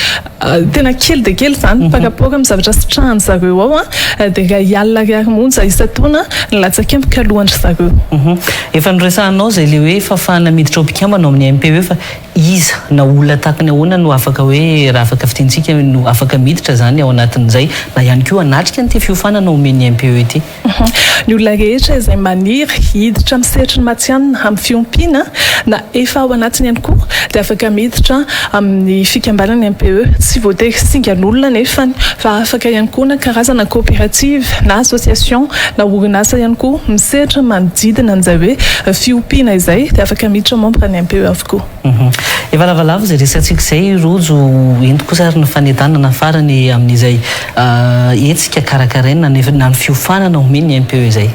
F: tena kely dia kely izany par rapport amin'ny zavatra sitrahan-dry zareo ao dia iray alina ariary monja isan-taona ny latsakemboka alohan-dry zareo.
A: Efa noresahanao izay ilay hoe fahafahana miditra ho mpikambana ao amin'ny MPE fa iza na olona tahaka ny ahoana no afaka hoe raha afaka fitenintsika no afaka miditra izany ao anatin'izay na ihany koa hanatrika an'ity fiofanana omen'ny MPE ity?
F: Ny olona rehetra izay maniry hiditra amin'ny sehatry ny matihanina amin'ny fiompiana na efa ao anatiny ihany koa dia afaka miditra amin'ny fikambanana MPE. Tsy voatery singan'olona anefany fa afaka ihany koa na karazana coopérative na association na orinasa ihany koa misehatra manodidina an'izay hoe fiompiana izay dia afaka miditra membre ny MPE avokoa.
A: Efa lavalava izay resatsika izay Rojo, ento kosa ary ny fanentanana farany amin'izay hetsika karakaraina na ny fiofanana omen'ny MPE izay.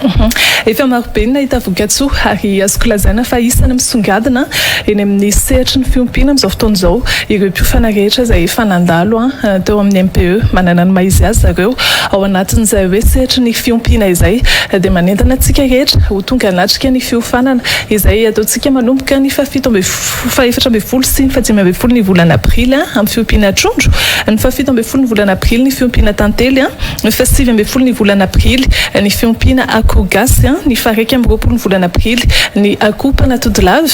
F: Efa marobe ny nahita vokatsoa ary azoko lazaina fa isan'ny misongadina eny amin'ny sehatry ny fiompiana amin'izao fotoana izao ireo mpiofana rehetra izay efa nandalo teo amin'ny MPE. Manana ny maha izy azy zareo ao anatin'izay hoe sehatry ny fiompiana izay dia manentana antsika rehetra ho tonga hanatrika ny fiofanana izay ataontsika manomboka ny fahafito ambin'ny faha-14 sy ny faha-15 ny volana aprily amin'ny fiompiana trondro, ny faha-17 ny volana aprily ny fiompiana tantely, ny faha-19 ny volana aprily ny fiompiana akoho gasy, ny faha-21 ny volana aprily ny akoho mpanatody lava,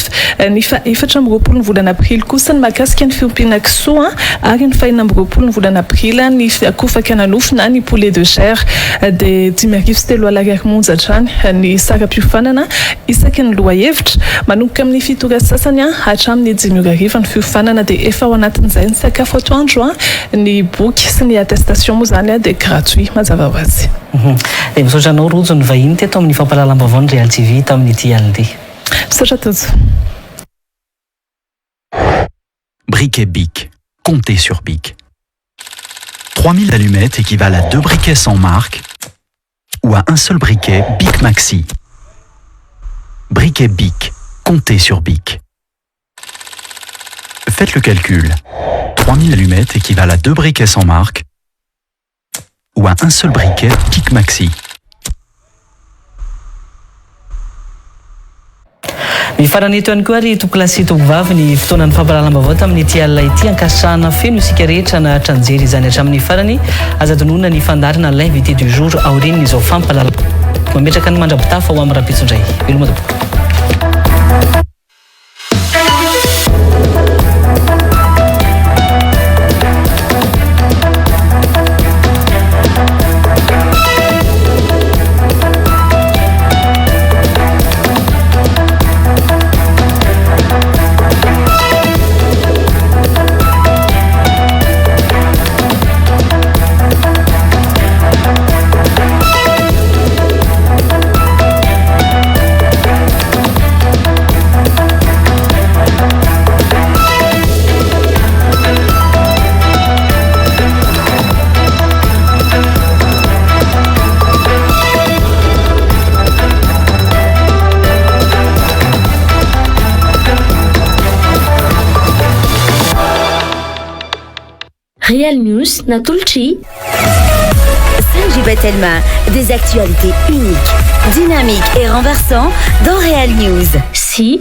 F: ny faha-24 ny volana aprily kosa ny mahakasika ny fiompiana kisoa ary ny faha-26 ny volana aprily ny akoho fakana nofo na ny poulet de chair. Dia 305 ariary monja hatrany ny saram-piofanana. Isaky ny lohahevitra, manomboka amin'ny fito ora sasany hatramin'ny dimy ora hariva ny fiofanana dia efa ao anatin'izay ny sakafo atoandro, ny boky sy ny attestation moa izany dia gratuit mazava ho azy.
A: Dia misaotra anao Rojo nivahiny teto amin'ny fampahalalam-baovao ny Real TV tamin'ity alina ity.
F: Misaotra Tojo.
G: Briquet Bic, comptez sur Bic. 3000 allumettes équivalent à deux briquets sans marque ou à un seul briquet Bic Maxi. Briquet Bic, comptez sur Bic. Faites le calcul. 3000 allumettes équivalent à deux briquets sans marque ou à un seul briquet Bic Maxi.
A: Mifarana eto ihany koa ary tompokolahy sy tompovavy ny fotoanan'ny fampahalalam-baovao tamin'ity alina ity. Ankasitrahana feno isika rehetra naharitra nijery izany hatramin'ny farany. Aza adinoina ny fandaharana L'invité du jour aorian'izao fampahalalam-baovao. Mametraka ny mandra-pitafa ho amin'ny rahampitso indray. Veloma tompoko.
B: Real News natolotr'i.
H: Sanji Telma, des actualités uniques, dynamiques et renversantes dans Real News.
B: Si.